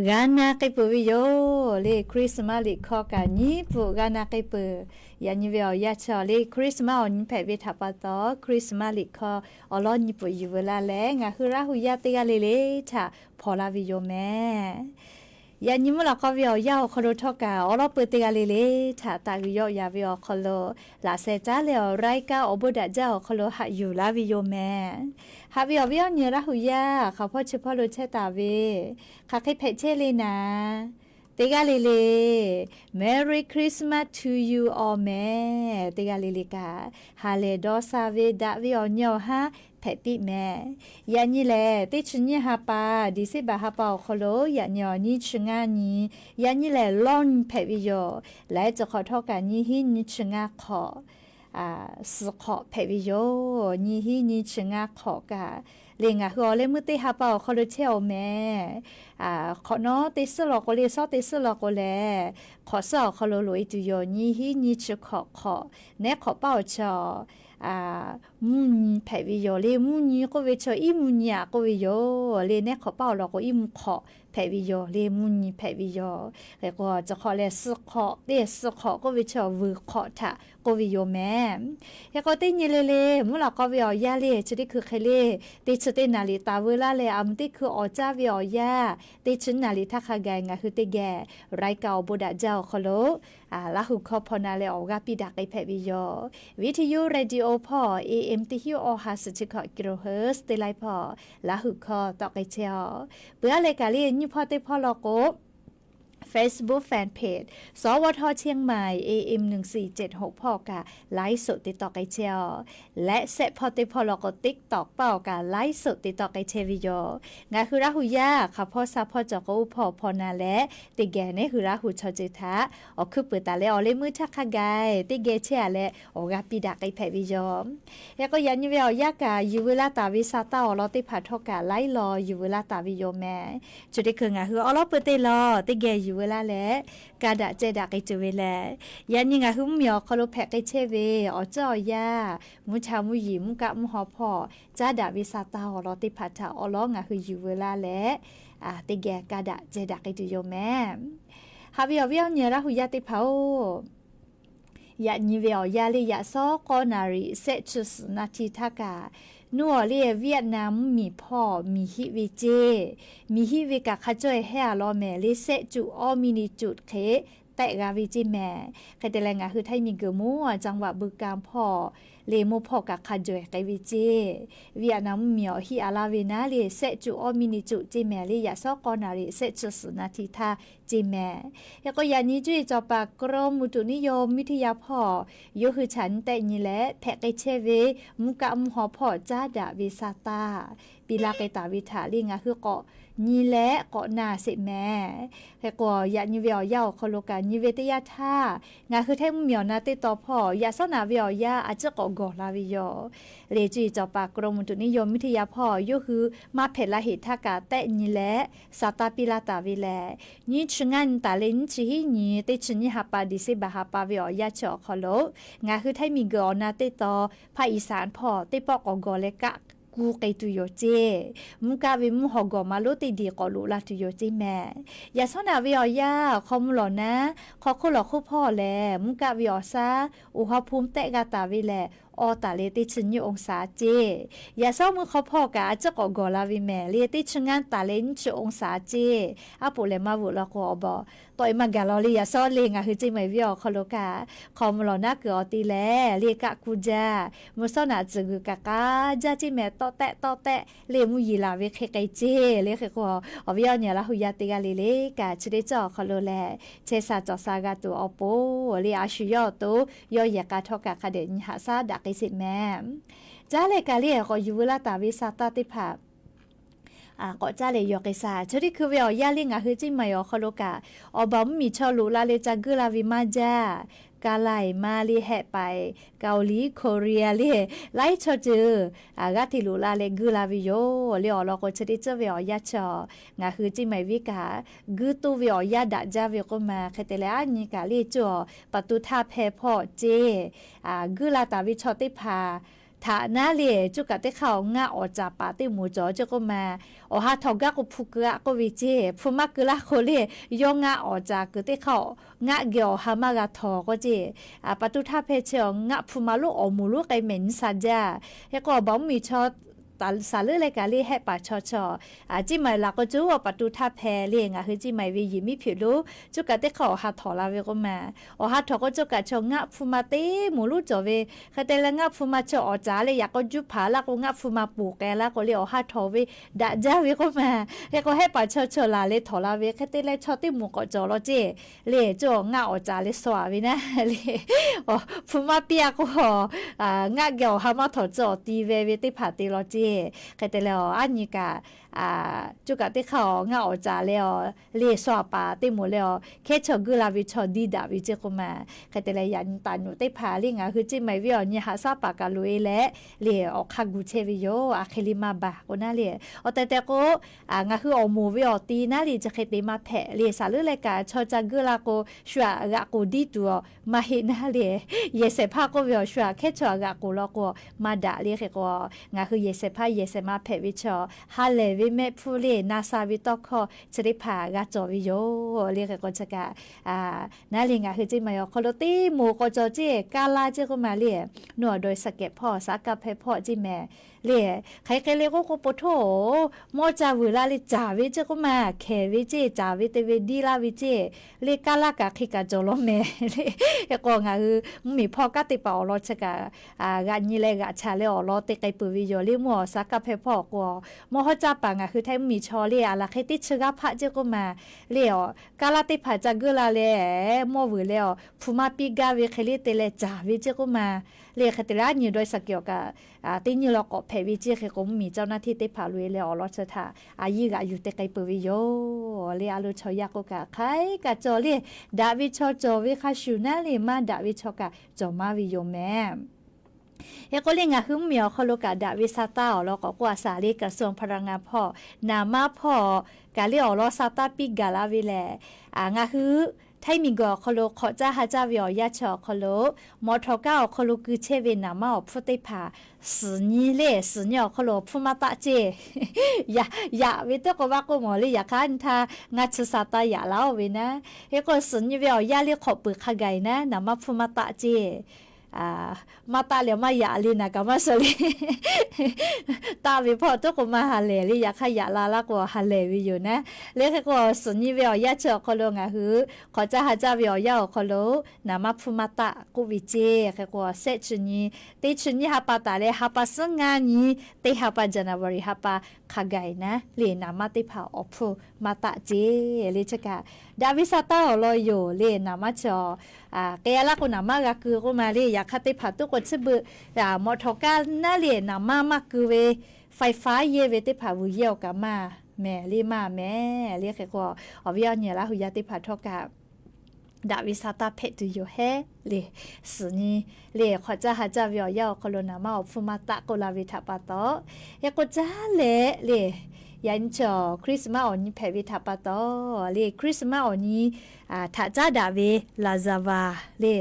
G'a na k'ai peuˬ ve yoˬ le. Christmas liꞈ hkawˇ kaꞈ nyiˉ pfuhˍ g'a na k'ai peuˬ. Yaꞈ nyi ve awˬ yanˇ chi awˬ le Christmas awˬ nyi hpehꞈ ve htaꞈ pa taw, Christmas liꞈ hkawˇ awˬ lawˉ nyi pfuhˍ yuˬ veu laˇ leh, ngaˬ hui Laˇ hu yaˇ teˇ g'aˇ le le htaꞈ hpawnˬ laˇ ve yoˬ mehˍ. Yaꞈ nyi mvuhˇ lawꞈ k'aw ve awˬ yanˇ awˬ hk'aw lo htawˇ kaꞈ, awˬ lawˉ peu teˇ g'aˇ le le htaꞈ taꞈ g'uiˬ yawˆ yaˍ ve awˬ hk'aw lo, laꞈ sheh caˉ leh awˬ รายการ awˬ bon daꞈ jaˇ awˬ hk'aw lo haꞈ yuˬ laˇ ve yoˬ mehˍ. Haꞈ ve awˬ viˉ awˬ nyi Laˇ hu yaˇ hk'aˬ hpawˇ chi hpawˇ lo chehˇ taˍ ve, hk'aˬ hk'e hpehꞈ chehˇ le naˍ, teˇ g'aˇ le le Merry Christmas to you all mehˍ. Teˇ g'aˇ le le kaꞈ, ha lehˬ dawˇ sha ve daꞈ ve awˬ nyi awˬ haˉ hpehꞈ piˇ mehˍ. Yaꞈ nyi lehˬ, teˇ chi nyiˇ ha pa, December ha pa awˬ hk'aw lo yaꞈ nyi awˬ nyiˇ chi ngaˇ nyi, yaꞈ nyi lehˬ lawˇ nyi hpehꞈ ve yoˬ. Laiˉ ceuˬ hk'awꞈ htawˇ kaꞈ nyiˇ hinˉ nyiˇ chi ngaˇ hk'awꞈ suhˍ hk'awꞈ hpehꞈ ve yoˬ. Nyiˇ hinˉ nyiˇ chi ngaˇ hk'awꞈ kaꞈ le, ngaˬ hui awˬ leh meuˇ teˇ ha pa awˬ hk'aw lo chehˇ awˬ mehˍ. Hk'awꞈ nawˉ teˇ suhˉ law k'o le, shawˉ teˇ suhˉ law k'o lehˬ, hk'awꞈ suhˉ awˬ hk'aw lo loꞈ e tuˬ yoˬ. Nyiˇ hinˉ nyiˇ chi hk'awꞈ hk'awꞈ, nehˉ hk'awꞈ paˇ awˬ chi mvuhˇ nyi hpehꞈ ve yoˬ le. Mvuhˇ nyi k'oˆ ve chi iˉ mvuhˇ nyi aꞈ k'oˆ ve yoˬ le. Nehˉ hk'awꞈ paˇ awˬ lawn k'o iˉ mvuhˇ hk'awꞈ hpehꞈ ve yoˬ le. Mvuhˇ nyi hpehꞈ ve yoˬ. Hk'e k'o, chi hk'awꞈ lehˬ suhˍ hk'awꞈ teˇ suhˍ hk'awꞈ k'oˆ ve chi vuiˬ hk'awꞈ htaꞈ k'oˆ ve yoˬ mehˍ. Hk'e k'o, teˇ nyi le le mvuhˇ lawꞈ k'aw ve awˬ yanˇ le chi teˇ hkui hk'e le, teˇ chi teˇ naˍ riˍ taˍ veu laˇ leh, aˬ mvuh teˇ hkui awˍ caˇ ve awˬ yanˇ, teˇ chi naˍ riˍ htaˇ hk'a gaˬ ngaˬ hui teˇ geh รายการ awˬ bon daꞈ jaˇ awˬ hk'aw lo Laˇ hu hkawˇ hpaw na leh awˬ g'aˇ piˇ daꞈ k'ai hpehꞈ ve yoˬ. Viˇ hti yuˇ radio hpawˇ A M teˇ hinˉ awˬ ha suhˍ chi hkawꞈ kilohertz teˇ laiˉ hpawˇ Laˇ hu hkawˇ tawˆ k'ai chehˇ aw. Peuˬ aˉ leh kaꞈ le nyiˇ hpawˇ teˇ hpawˇ law k'o, Facebook fan page สวท เชียงใหม่ A M หนึ่งสี่เจ็ดหก hpawˇ kaꞈ ไลฟ์สด te tawˆ k'ai chehˇ aw. Leh shehˆ hpawˇ teˇ hpawˇ law k'o TikTok paˇ awˬ kaꞈ ไลฟ์สด te tawˆ k'ai chehˇ ve yoˬ. Ngaˬ hui Laˇ hu yaˇ hk'aˬ hpawˇ sha hpawˇ cawˬ k'o, oˇ hpawˇ hpaw na leh teˇ geh nehˉ hui Laˇ hu chaw ceuˬ htaꞈ awˬ hkuiˉ peuˬ taˍ leh, awˬ leh meuˇ htaˇ hk'a gaˬ teˇ geh chehˇ a leh awˬ g'aˇ piˇ daꞈ k'ai hpehꞈ ve yoˬ. Hk'e k'o, yaꞈ nyi ve awˬ yanˇ kaꞈ yuˬ veu laˇ taˍ ve sa taˇ awˬ lawn teˇ hpaˍ htawˇ kaꞈ laiˉ law yuˬ veu laˇ taˍ ve yoˬ mehˍ. Chi teˇ hkui ngaˬ hui awˬ lawˉ peu teˇ law teˇ geh yuˬ veu laˇ leh, ka daꞈ ceh daꞈ k'ai tuˬ ve lehˬ, yaꞈ nyi ngaˬ hui mvuhˇmiˬ awˬ hk'aw lo hpehꞈ k'ai chehˇ ve awˬ ceuˬ awˬ yanˇ, mvuhˇ cha mvuhˇ yeˬ mvuhˇ kaˆ mvuhˇ haw hpawˇ caˉ daꞈ ve sa taˇ awˬ lawn teˇ hpaˍ htaꞈ awˬ lawˉ ngaˬ hui yuˬ veu laˇ leh, teˇ geh ka daꞈ ceh daꞈ k'ai tuˬ yoˬ mehˍ. Haꞈ ve awˬ viˉ awˬ nyi Laˇ hu yaˇ teˇ hpaˍ-oˬ, yaꞈ nyi ve awˬ yanˇ le yaꞈ sawˉ k'awˇ naˍ riˍ shehˆ chi suhˍ naˍ hti htaˇ kaꞈ, nuˇ awˬ le Vietnam mvuhˇmiˬ hpawˇ miˬ hiˆ ve ceˇ, miˬ hiˆ ve kaꞈ hk'a caweh hehˇ a law mehˍ le, shehˆ cuꞈ awˇ miˇ ni cuꞈ hk'e tehˆ g'a ve ceˇ mehˍ. Hk'e te leh ngaˬ hui htaiˇ miˬ guiˬ mvuhˇ a จังหวัดบึงกาฬ hpawˇ le mvuhˇ hpawˇ kaꞈ hk'a jawehˬ k'ai ve ceˇ. Vietnam mvuhˇmiˬ awˬ hiˆ a laˇ ve naˉ le shehˆ cuꞈ awˇ miˇ ni cuꞈ ceˇ mehˍ le, yaꞈ sawˉ k'awˇ naˍ riˍ shehˆ chi suhˍ naˍ hti htaˇ ceˇ mehˍ. Hk'e k'o, yaꞈ nyi cuˇ yiˍ cawˬ paˍ กรมอุตุนิยมวิทยา hpawˇ yawˇ hui chaꞈ nyi tehˆ nyi leh hpehꞈ k'ai chehˇ ve mvuhˇ kaˆ mvuhˇ haw hpawˇ caˉ daꞈ ve sa taˇ piˇ laˇ k'ai taˍ ve htaꞈ le ngaˬ hui k'awꞈ nyi leh k'awꞈ na sheˍ mehˍ. Hk'e k'o, yaꞈ nyi ve awˬ yanˇ awˬ hk'aw lo kaꞈ nyi ve teˇ yanˇ htaˇ, ngaˬ hui htaiˇ mvuhˇmiˬ awˬ na teˇ taw hpawˇ yaꞈ sawˉ naꞈ ve awˬ yanˇ a ciˉ k'awꞈ gawˬ la ve yoˬ. Leh cuˇ yiˍ cawˬ paˍ กรมอุตุนิยมวิทยา hpawˇ yawˇ hui maˇ hpehꞈ la heˍ htaˇ kaꞈ tehˆ nyi leh sa taˇ piˇ laˇ taˍ ve lehˬ, nyiˇ chi ngaˇ nyi taˍ leh nyiˇ chi hiˉ nyi teˇ chi nyiˇ ha pa December ha pa ve awˬ yanˇ chi awˬ hk'aw lo ngaˬ hui htaiˇ miˬ guiˬ awˬ na teˇ taw ภาคอีสาน hpawˇ teˇ pawˆ k'awꞈ gawˬ leh kaˆ kuˇ k'ai tuˬ yoˬ ceˇ. Mvuhˇ kaˆ ve mvuhˇ haw gawˬ ma lonˉ teˇ diˬ k'awꞈ loꞈ la tuˬ yoˬ ceˇ mehˍ. Yaꞈ sawˉ naꞈ ve awˬ yanˇ hk'aw mvuh lawˬ naˉ hk'aw hk'oˆ lawˬ hk'oˆ hpawˇ lehˬ, mvuhˇ kaˆ ve awˬ shaˉ อุณหภูมิ tehˆ g'a taˍ ve lehˬ, awˇ taˍ leh teˇ chi nyiˇ องศา ceˇ. Yaꞈ sawˉ mvuhˇ hk'aw hpawˇ kaꞈ a ciˉ k'awꞈ gawˬ la ve mehˍ le, teˇ chi ngaˇ taˍ leh nyiˇ chi องศา ceˇ. Aˉ poꞈ lehˬ maˇ veuꞈ law k'o awˬ baˬ tawˆ e maˇ gaˬ law le. Yaꞈ sawˉ le ngaˬ hui ceˇ mehˍ viˉ awˬ hk'aw lo kaꞈ hk'aw mvuh lawˬ naˉ kuiˬ awˬ te leh le kaˆ kuˇ jaˇ. Mvuh sawˉ naꞈ tcuhˬ g'uiˬ kaꞈ k'a jaˇ ceˇ mehˍ. Tawˆ tehˆ tawˆ tehˆ le mvuhˇ yeˬ laˬ ve hk'e k'ai ceˇ le. Hk'e k'o, awˬ viˉ awˬ nyi Laˇ hu yaˇ teˇ g'aˇ le le kaꞈ chi teˇ cawˇ awˬ hk'aw lo lehˬ, chehˇ sha cawˬ sha g'a tuˬ awˬ pon le a shu yawˇ awˬ to yawˇ yehˬ k'a htawˇ kaꞈ hk'a dehꞈ nyi haꞈ shaˉ daꞈ k'ai sheˍ mehˍ. Caˉ leh kaꞈ le k'awꞈ yuˬ veu laˇ taˍ ve sa taˇ teˇ hpaˍ k'awꞈ caˉ leh yaw k'ai sha. Chi teˇ hkui ve awˬ yanˇ le ngaˬ hui ceˇ mehˍ awˬ hk'aw lo kaꞈ, awˬ baˬ mvuhˇmiˬ chaw loꞈ la leh ca guˇ la ve maˇ jaˇ. Ka laiˬ ma le hehˆ paiˍ, Kaoˍliˍ, Korea le, laiˉ chaw ceuˬ g'aˇ hteꞈ loꞈ la leh guˇ la ve yoˬ le. Awˬ lawn k'o, chi teˇ ceuˬ ve awˬ yanˇ chi ngaˬ hui ceˇ mehˍ viˉ kaꞈ guˇ toˇ ve awˬ yanˇ daꞈ jaˇ ve k'oˆ ma. Hk'e te leh a nyi kaꞈ le cawˬ paˍ tu htaˇ hpehˇ hpawˇ ceˇ guˇ la taˍ ve chaw teˇ hpaˍ htaꞈ naˉ le, coˇ kaꞈ teˇ hk'aˇ awˬ ngaˆ awˍ caˍ paˍ teˇ moˍ cawˬ ceˇ k'oˆ ma. Awˬ ha htawnˍ gaˇ k'o hpu keu aꞈ k'oˆ ve ceˇ, hpu maˇ keu laˇ k'o le, yawˇ ngaˆ awˍ caˍ kuiˬ teˇ hk'aˇ ngaˆ geh awˬ ha maˇ g'a htawnˍ k'oˆ ceˇ. Paˍ tu htaˇ hpehˇ chi ngaˆ hpu ma lonˉ awˬ moˍ lonˉ k'ai mehˍ nyi sha jaˇ. Hk'e k'o awˬ baˬ mvuhˇmiˬ chaw saˍ leuˉ leh kaꞈ le hehˆ paˍ chaw chaw, Ciˇ ma laˬ k'o coˇ paˍ tu htaˇ hpehˇ le, ngaˬ hui Ciˇ ma ve yehˬ miˉ hpeꞈ lo, coˇ kaꞈ teˇ hk'aˇ awˬ ha htawnˍ la ve k'oˆ ma. Awˬ ha htawnˍ k'o coˇ kaꞈ chaw ngaˆ hpu ma teˇ moˍ lonˉ cawˬ ve. Hk'e te leh ngaˆ hpu ma chaw awˍ caˍ le, yaꞈ k'o juˇ hpaˍ laˇ k'o ngaˆ hpu ma ponˬ k'ai laˇ k'o le, awˬ ha htawnˍ ve daꞈ jaˇ ve k'oˆ ma. Hk'e k'o hehˆ paˍ chaw chaw laˬ leh htawnˍ la ve. Hk'e te leh chaw teˇ moˍ k'awꞈ cawˬ law ceˇ le, coˇ ngaˆ awˍ caˍ leh shaw aˍ ve naˉ le, hpu maˇ piˇ a k'o, ngaˆ geh awˬ ha maˇ htawnˍ tcuh awˬ ti ve ve teˇ hpaˍ te law ceˇ. Hk'e te leh aˬ, aˉ nyi kaꞈ coˇ kaꞈ teˇ hk'aˇ awˬ ngaˆ awˍ caˍ leh aˬ, le shaw aˍ paˍ teˇ moˍ leh aˬ, hkehˉ chaw guˇ la ve chaw diˇ daꞈ ve ceˇ k'oˆ ma. Hk'e te leh yaꞈ nyi taˍ nyuꞈ teˇ hpaˍ le ngaˬ hui Ciˇ ma ve awˬ nyi haꞈ shaˉ paˍ kaꞈ loꞈ e leh le awˬ hk'aˇ gu chehˇ ve yoˬ. A hk'e le maˇ baˬ k'o naˉ le, awˬ tehˬ tehˬ k'o ngaˬ hui awˬ moˍ ve awˬ ti naˉ le chi hk'e te maˇ hpehꞈ le. Saˍ leuˉ leh kaꞈ chaw ca guˇ la k'o shu aꞈ g'aꞈ k'oˍ diˇ tuˬ maˇ heˆ naˉ le. Yehˬ shehˍ hpaˇ k'oˆ ve awˬ shu aꞈ hkehˉ chaw aꞈ g'aꞈ k'oˍ law k'o maˇ daꞈ le. Hk'e k'o ngaˬ hui yehˬ shehˍ hpaˇ yehˬ shehˍ ma hpehꞈ ve chaw, ha lehˬ ve mehˆ hpfuhˇ le na sha ve tawˇ hkawˇ chi teˇ hpaˍ g'a cawˬ ve yoˬ le. Hk'e k'o chi kaꞈ naˉ le ngaˬ hui Ciˇ ma awˬ hk'aw lo teˇ moˍ k'awꞈ cawˬ ceˇ, kaˇ laˇ ceˇ k'oˆ ma le. Nuˇ awˬ dawˬ e saˍ kehˍ hpawˇ saˍ kaˇ hpehˇ hpawˇ ceˇ mehˍ le. Hk'aˬ hk'e le k'oˆ k'o po htoˇ, mawˇ ca vuiˬ la le caˍ ve ceˇ k'oˆ ma, hkehˍ ve ceˇ, caˍ ve te ve diˇ laˇ ve ceˇ le. Kaˇ laˇ kaꞈ hk'e kaꞈ cawˬ law mehˍ le. Hk'e k'o ngaˬ hui mvuhˇmiˬ hpawˇ kanˉ te paˍ awˬ lawn chi kaꞈ g'aꞈ nyi leh g'aꞈ chaꞈ leh awˬ lawn te k'ai peuˬ ve yoˬ le. Mvuhˇ awˬ saˍ kaˇ hpehˇ hpawˇ awˬ k'o, mawˇ hawˉ caˇ paˍ ngaˬ hui htaiˇ mvuhˇmiˬ chaw le aˬ laˬ hk'e teˇ chi g'aˇ hpaˆ ceˇ k'oˆ ma le. Aˬ, kaˇ laˇ teˇ hpaˍ ca guˇ la leh mawˇ vuiˬ leh aˬ, hpu maˇ piˇ gaˇ ve hk'e le te leh caˍ ve ceˇ k'oˆ ma le. Hk'e te leh aˉ nyi dawˇ e saˍ kehˍ awˬ kaꞈ teˇ nyi law k'awꞈ hpehꞈ ve ceˇ. Hk'e k'o mvuhˇmiˬ caˇ naˇ hteˇ teˇ hpaˍ loꞈ e leh awˬ lawn chi htaꞈ a yiˇ g'aꞈ yuˬ te k'ai peuˬ ve yoˬ le. A lo chaw yaˇ k'oˆ kaꞈ hk'aiˉ kaꞈ cawˬ le. Daꞈ ve chaw cawˬ ve hk'a shuˍ naˉ le, maˇ daꞈ ve chaw kaꞈ cawˬ maˇ ve yoˬ mehˍ. Hk'e k'o le ngaˬ hui mvuhˇmiˬ awˬ hk'aw lo kaꞈ daꞈ ve sa taˇ awˬ lawn k'awꞈ k'oˆ a shaˍ le, กระทรวงพลังงาน hpawˇ, naˍ maˇ hpawˇ kaꞈ le awˬ lawn sa taˇ piˇ gaˬ la ve lehˬ, ngaˬ hui htaiˇ miˬguiˬ awˬ hk'aw lo hk'awꞈ caˇ ha caˇ ve awˬ yanˇ chi awˬ hk'aw lo, mawꞈ htawꞈ kaˉ awˬ hk'aw lo keu chehˇ ve naˍ maˇ awˬ hpfuhˇ teˇ hpaˍ suhˍ nyi le, suhˍ nyi awˬ hk'aw lo awˬ hpfuhˇ maˇ taˆ ceˇ. Yaꞈ ve teˇ k'o vaˇ k'oˆ mawˬ le, yaꞈ hk'aˇ nyi htaˇ ngaˇ chi sa taˇ yaꞈ la oˇ ve naˉ. Hk'e k'o suhˍ nyi ve awˬ yanˇ le hk'awꞈ peuˬ hk'a gaˬ e naˉ, naˍ maˇ hpfuhˇ maˇ taˆ ceˇ. Maˇ taˆ leh maˇ yaꞈ le naˍ kaꞈ maˇ suh le. Taˆ ve hpawˇ teˇ k'o maˇ ha lehˬ le, yaꞈ hk'aˇ yaꞈ la laˇ k'o ha lehˬ ve yoˬ naˉ. Le hk'e k'o suhˍ nyi ve awˬ yanˇ chi awˬ hk'aw lo ngaˬ hui hk'awꞈ caˇ ha caˇ ve awˬ yanˇ awˬ hk'aw lo naˍ maˇ hpfuhˇ maˇ taˆ k'oˆ ve ceˇ. Hk'e k'o shehˆ chi nyi, teˇ chi nyiˇ ha pa taˍ leh ha pa suhˉ ngaˇ nyi, teˇ ha pa January ha pa hk'a gaˬ e naˉ le naˍ maˇ teˇ hpaˍ awˬ hpfuhˇ maˇ taˆ ceˇ le. Chi kaꞈ daꞈ ve sa taˇ awˬ lawn yoˬ le. Naˍ maˇ chi awˬ k'ai a laˇ k'o naˍ maˇ g'a keu k'oˆ ma le. Yaꞈ hk'aˇ teˇ hpaˍ tuˉ k'o chi beuꞈ mawꞈ htawꞈ kaˇ naˉ le naˍ maˇ maˇ keu ve ไฟฟ้า yehˇ ve teˇ hpaˍ vuiˬ yehˇ awˬ kaꞈ maˇ mehˍ le maˇ mehˍ le. Hk'e k'o awˬ viˉ awˬ nyi Laˇ hu yaˇ teˇ hpaˍ htawˇ kaꞈ daꞈ ve sa taˇ hpehꞈ tuˬ yoˬ hehˉ le. Suhˍ nyi le hk'awꞈ caˇ ha caˇ ve awˬ yanˇ awˬ hk'aw lo naˍ maˇ awˬ hpfuhˇ maˇ taˆ k'oˆ la ve htaꞈ pa taw, hk'e k'o caˇ leh le, yaꞈ nyi chi awˬ Christmas awˬ nyi hpehꞈ ve htaꞈ pa taw le, Christmas awˬ nyi htaꞈ caˉ daꞈ ve laˍzaˍvaˍ le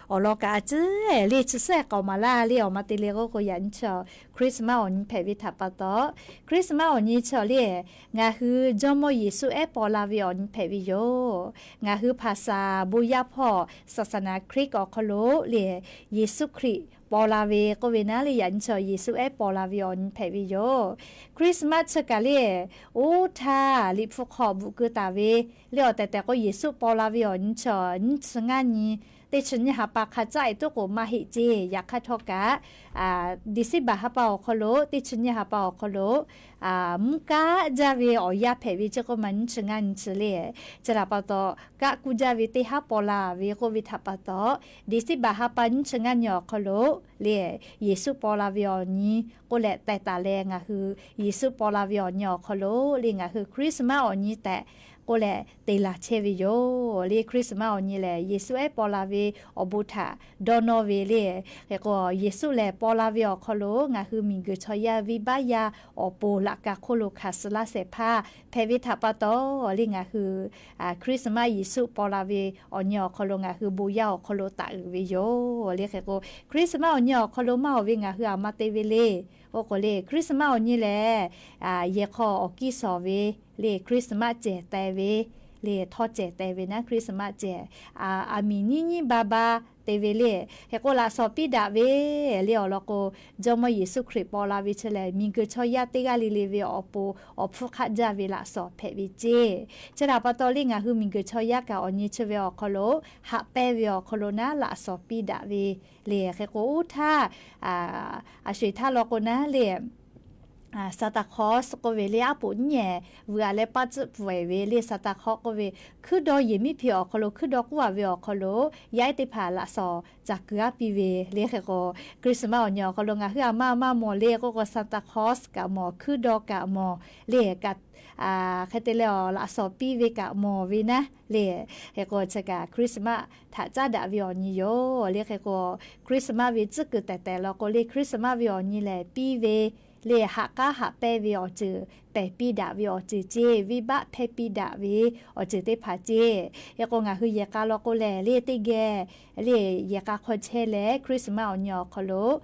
awˬ lawn kaꞈ a ciˉ le chi suhˉ k'aoˍ maˍ laˇ le. Awˬ ma te le k'oˆ k'o yaꞈ nyi chi awˬ Christmas awˬ nyi hpehꞈ ve htaꞈ pa taw, Christmas awˬ nyi chi awˬ le ngaˬ hui Jawˇmawˇ Yeˍsuˆ ehˉ paw la ve awˬ nyi hpehꞈ ve yoˬ. Ngaˬ hui hpaˍ saˍ bon yaˇ hpawˇ saˍsaˍnaˍ Hkriꞈ awˬ hk'aw lo le Yeˍsuˆ Hkriꞈ paw la ve k'oˆ ve naˉ le, yaꞈ nyi chi awˬ Yeˍsuˆ ehˉ paw la ve awˬ nyi hpehꞈ ve yoˬ. Christmas chi kaꞈ le, oˇ htaˇ Liꞈ hpu hk'aw bvuhꞈ keu taˍ ve le awˬ tehˬ tehˬ k'o Yeˍsuˆ paw la ve awˬ nyi chi awˬ nyiˇ chi ngaˇ nyi, teˇ chi nyiˇ ha pa hk'a caˆ e tuˉ k'o maˇ heˆ ceˇ. Yaꞈ hk'aˇ htawˇ kaꞈ December ha pa awˬ hk'aw lo, teˇ chi nyiˇ ha pa awˬ hk'aw lo mvuhˇ kaˆ jaˇ ve awˬ yanˇ hpehꞈ ve ceˇ k'oˆ ma nyiˇ chi ngaˇ nyi chi le. Chi htaꞈ pa taw kaˆ kuˇ jaˇ ve teˇ haˉ paw la ve k'oˆ ve htaꞈ pa taw, December ha pa nyiˇ chi ngaˇ nyi awˬ hk'aw lo le Yeˍsuˆ paw la ve awˬ nyi k'oˆ leh teh taˍ leh ngaˬ hui Yeˍsuˆ paw la ve awˬ nyi awˬ hk'aw lo le ngaˬ hui Christmas awˬ nyi tehꞈ k'oˆ leh te laˬ chehˇ ve yoˬ. Le Christmas awˬ nyi lehˬ, Yeˍsuˆ ehˉ paw la ve awˬ bon htaꞈ dawˇ nawˇ ve le. Hk'e k'o, Yeˍsuˆ lehˬ paw la ve awˬ hk'aw lo ngaˬ hui miˬguiˬ chaw yaˇ venˇbaˆ yaˇ awˬ pon laꞈ ka hk'oˆ lo hkanˍ suh laˇ shehˍ hpaˇ hpehꞈ ve htaꞈ pa taw, le ngaˬ hui Christmas Yeˍsuˆ paw la ve awˬ nyi awˬ hk'aw lo ngaˬ hui bon yaˇ awˬ hk'aw lo taꞈ uiˍ ve yoˬ. Le hk'e k'o, Christmas awˬ nyi awˬ hk'aw lo maˇ oˬ ve ngaˬ hui aˬ ma te ve le. K'o k'o le, Christmas awˬ nyi lehˬ, yehˬ hk'aw awˬ kiˇ shawˍ ve le, Christmas cehˬ teh ve le, htawˇ cehˬ teh ve naˉ Christmas cehˬ, aˬ miˍ nyiˇ nyiˇ ba ba te ve le. Hk'e k'o, laꞈ shawnˍ piˇ daꞈ ve le awˬ lawn k'o, Jawˇmawˇ Yeˍsuˆ Hkriꞈ paw la ve chi lehˬ, miˬguiˬ chaw yaˇ teˇ g'aˇ le le ve awˬ pon awˬ hpfuhˇ hk'aˆ jaˇ ve laꞈ shawnˍ hpehꞈ ve ceˇ. Chi htaꞈ pa taw le, ngaˬ hui miˬguiˬ chaw yaˇ kaꞈ awˬ nyi chi ve awˬ hk'aw lo, haꞈ pehnˇ ve awˬ hk'aw lo naˉ laꞈ shawnˍ piˇ daꞈ ve le. Hk'e k'o, oˇ htaˇ, aˬ sho eˬ htaˇ law k'o naˉ le, Santa Claus k'oˆ ve le, aˉ poꞈ nyiˉ ehˍ vuiˬ a leh paˇ tcuhˆ pfuhˍ ehˍ ve le, Santa Claus k'oˆ ve hkuiˉ dawˇ yehˬ miˉ hpe awˬ hk'aw lo hkuiˉ dawˇ k'oˆ a ve awˬ hk'aw lo, yaˇ ehˉ teˇ hpaˍ laꞈ shawnˍ caˬ kuiˬ aˉ piˇ ve le. Hk'e k'o, Christmas awˬ nyi awˬ hk'aw lo ngaˬ hui aˬ ma aˬ ma mawˬ le k'oˆ k'o, Santa Claus kaꞈ mawˬ, hkuiˉ dawˇ kaꞈ mawˬ le, kaꞈ hk'e te leh awˬ laꞈ shawnˍ piˇ ve kaꞈ mawˬ ve naˉ le. Hk'e k'o, chi kaꞈ Christmas htaꞈ caˉ daꞈ ve awˬ nyi yoˬ le. Hk'e k'o, Christmas ve tcuhˉ kuiˬ tehˬ tehˬ law k'o le, Christmas ve awˬ nyi lehˬ piˇ ve le, haꞈ k'aˉ haꞈ pehnˇ ve awˬ ceuˬ pehˬ piˇ daꞈ ve awˬ ceuˬ ceˇ, venˇbaˆ hpehˇ piˇ daꞈ ve awˬ ceuˬ teˇ hpaˍ ceˇ. Hk'e k'o, ngaˬ hui yehˬ k'a law k'o lehˬ le, teˇ geh le yehˬ k'a hk'aw chehˇ leh Christmas awˬ nyi awˬ hk'aw lo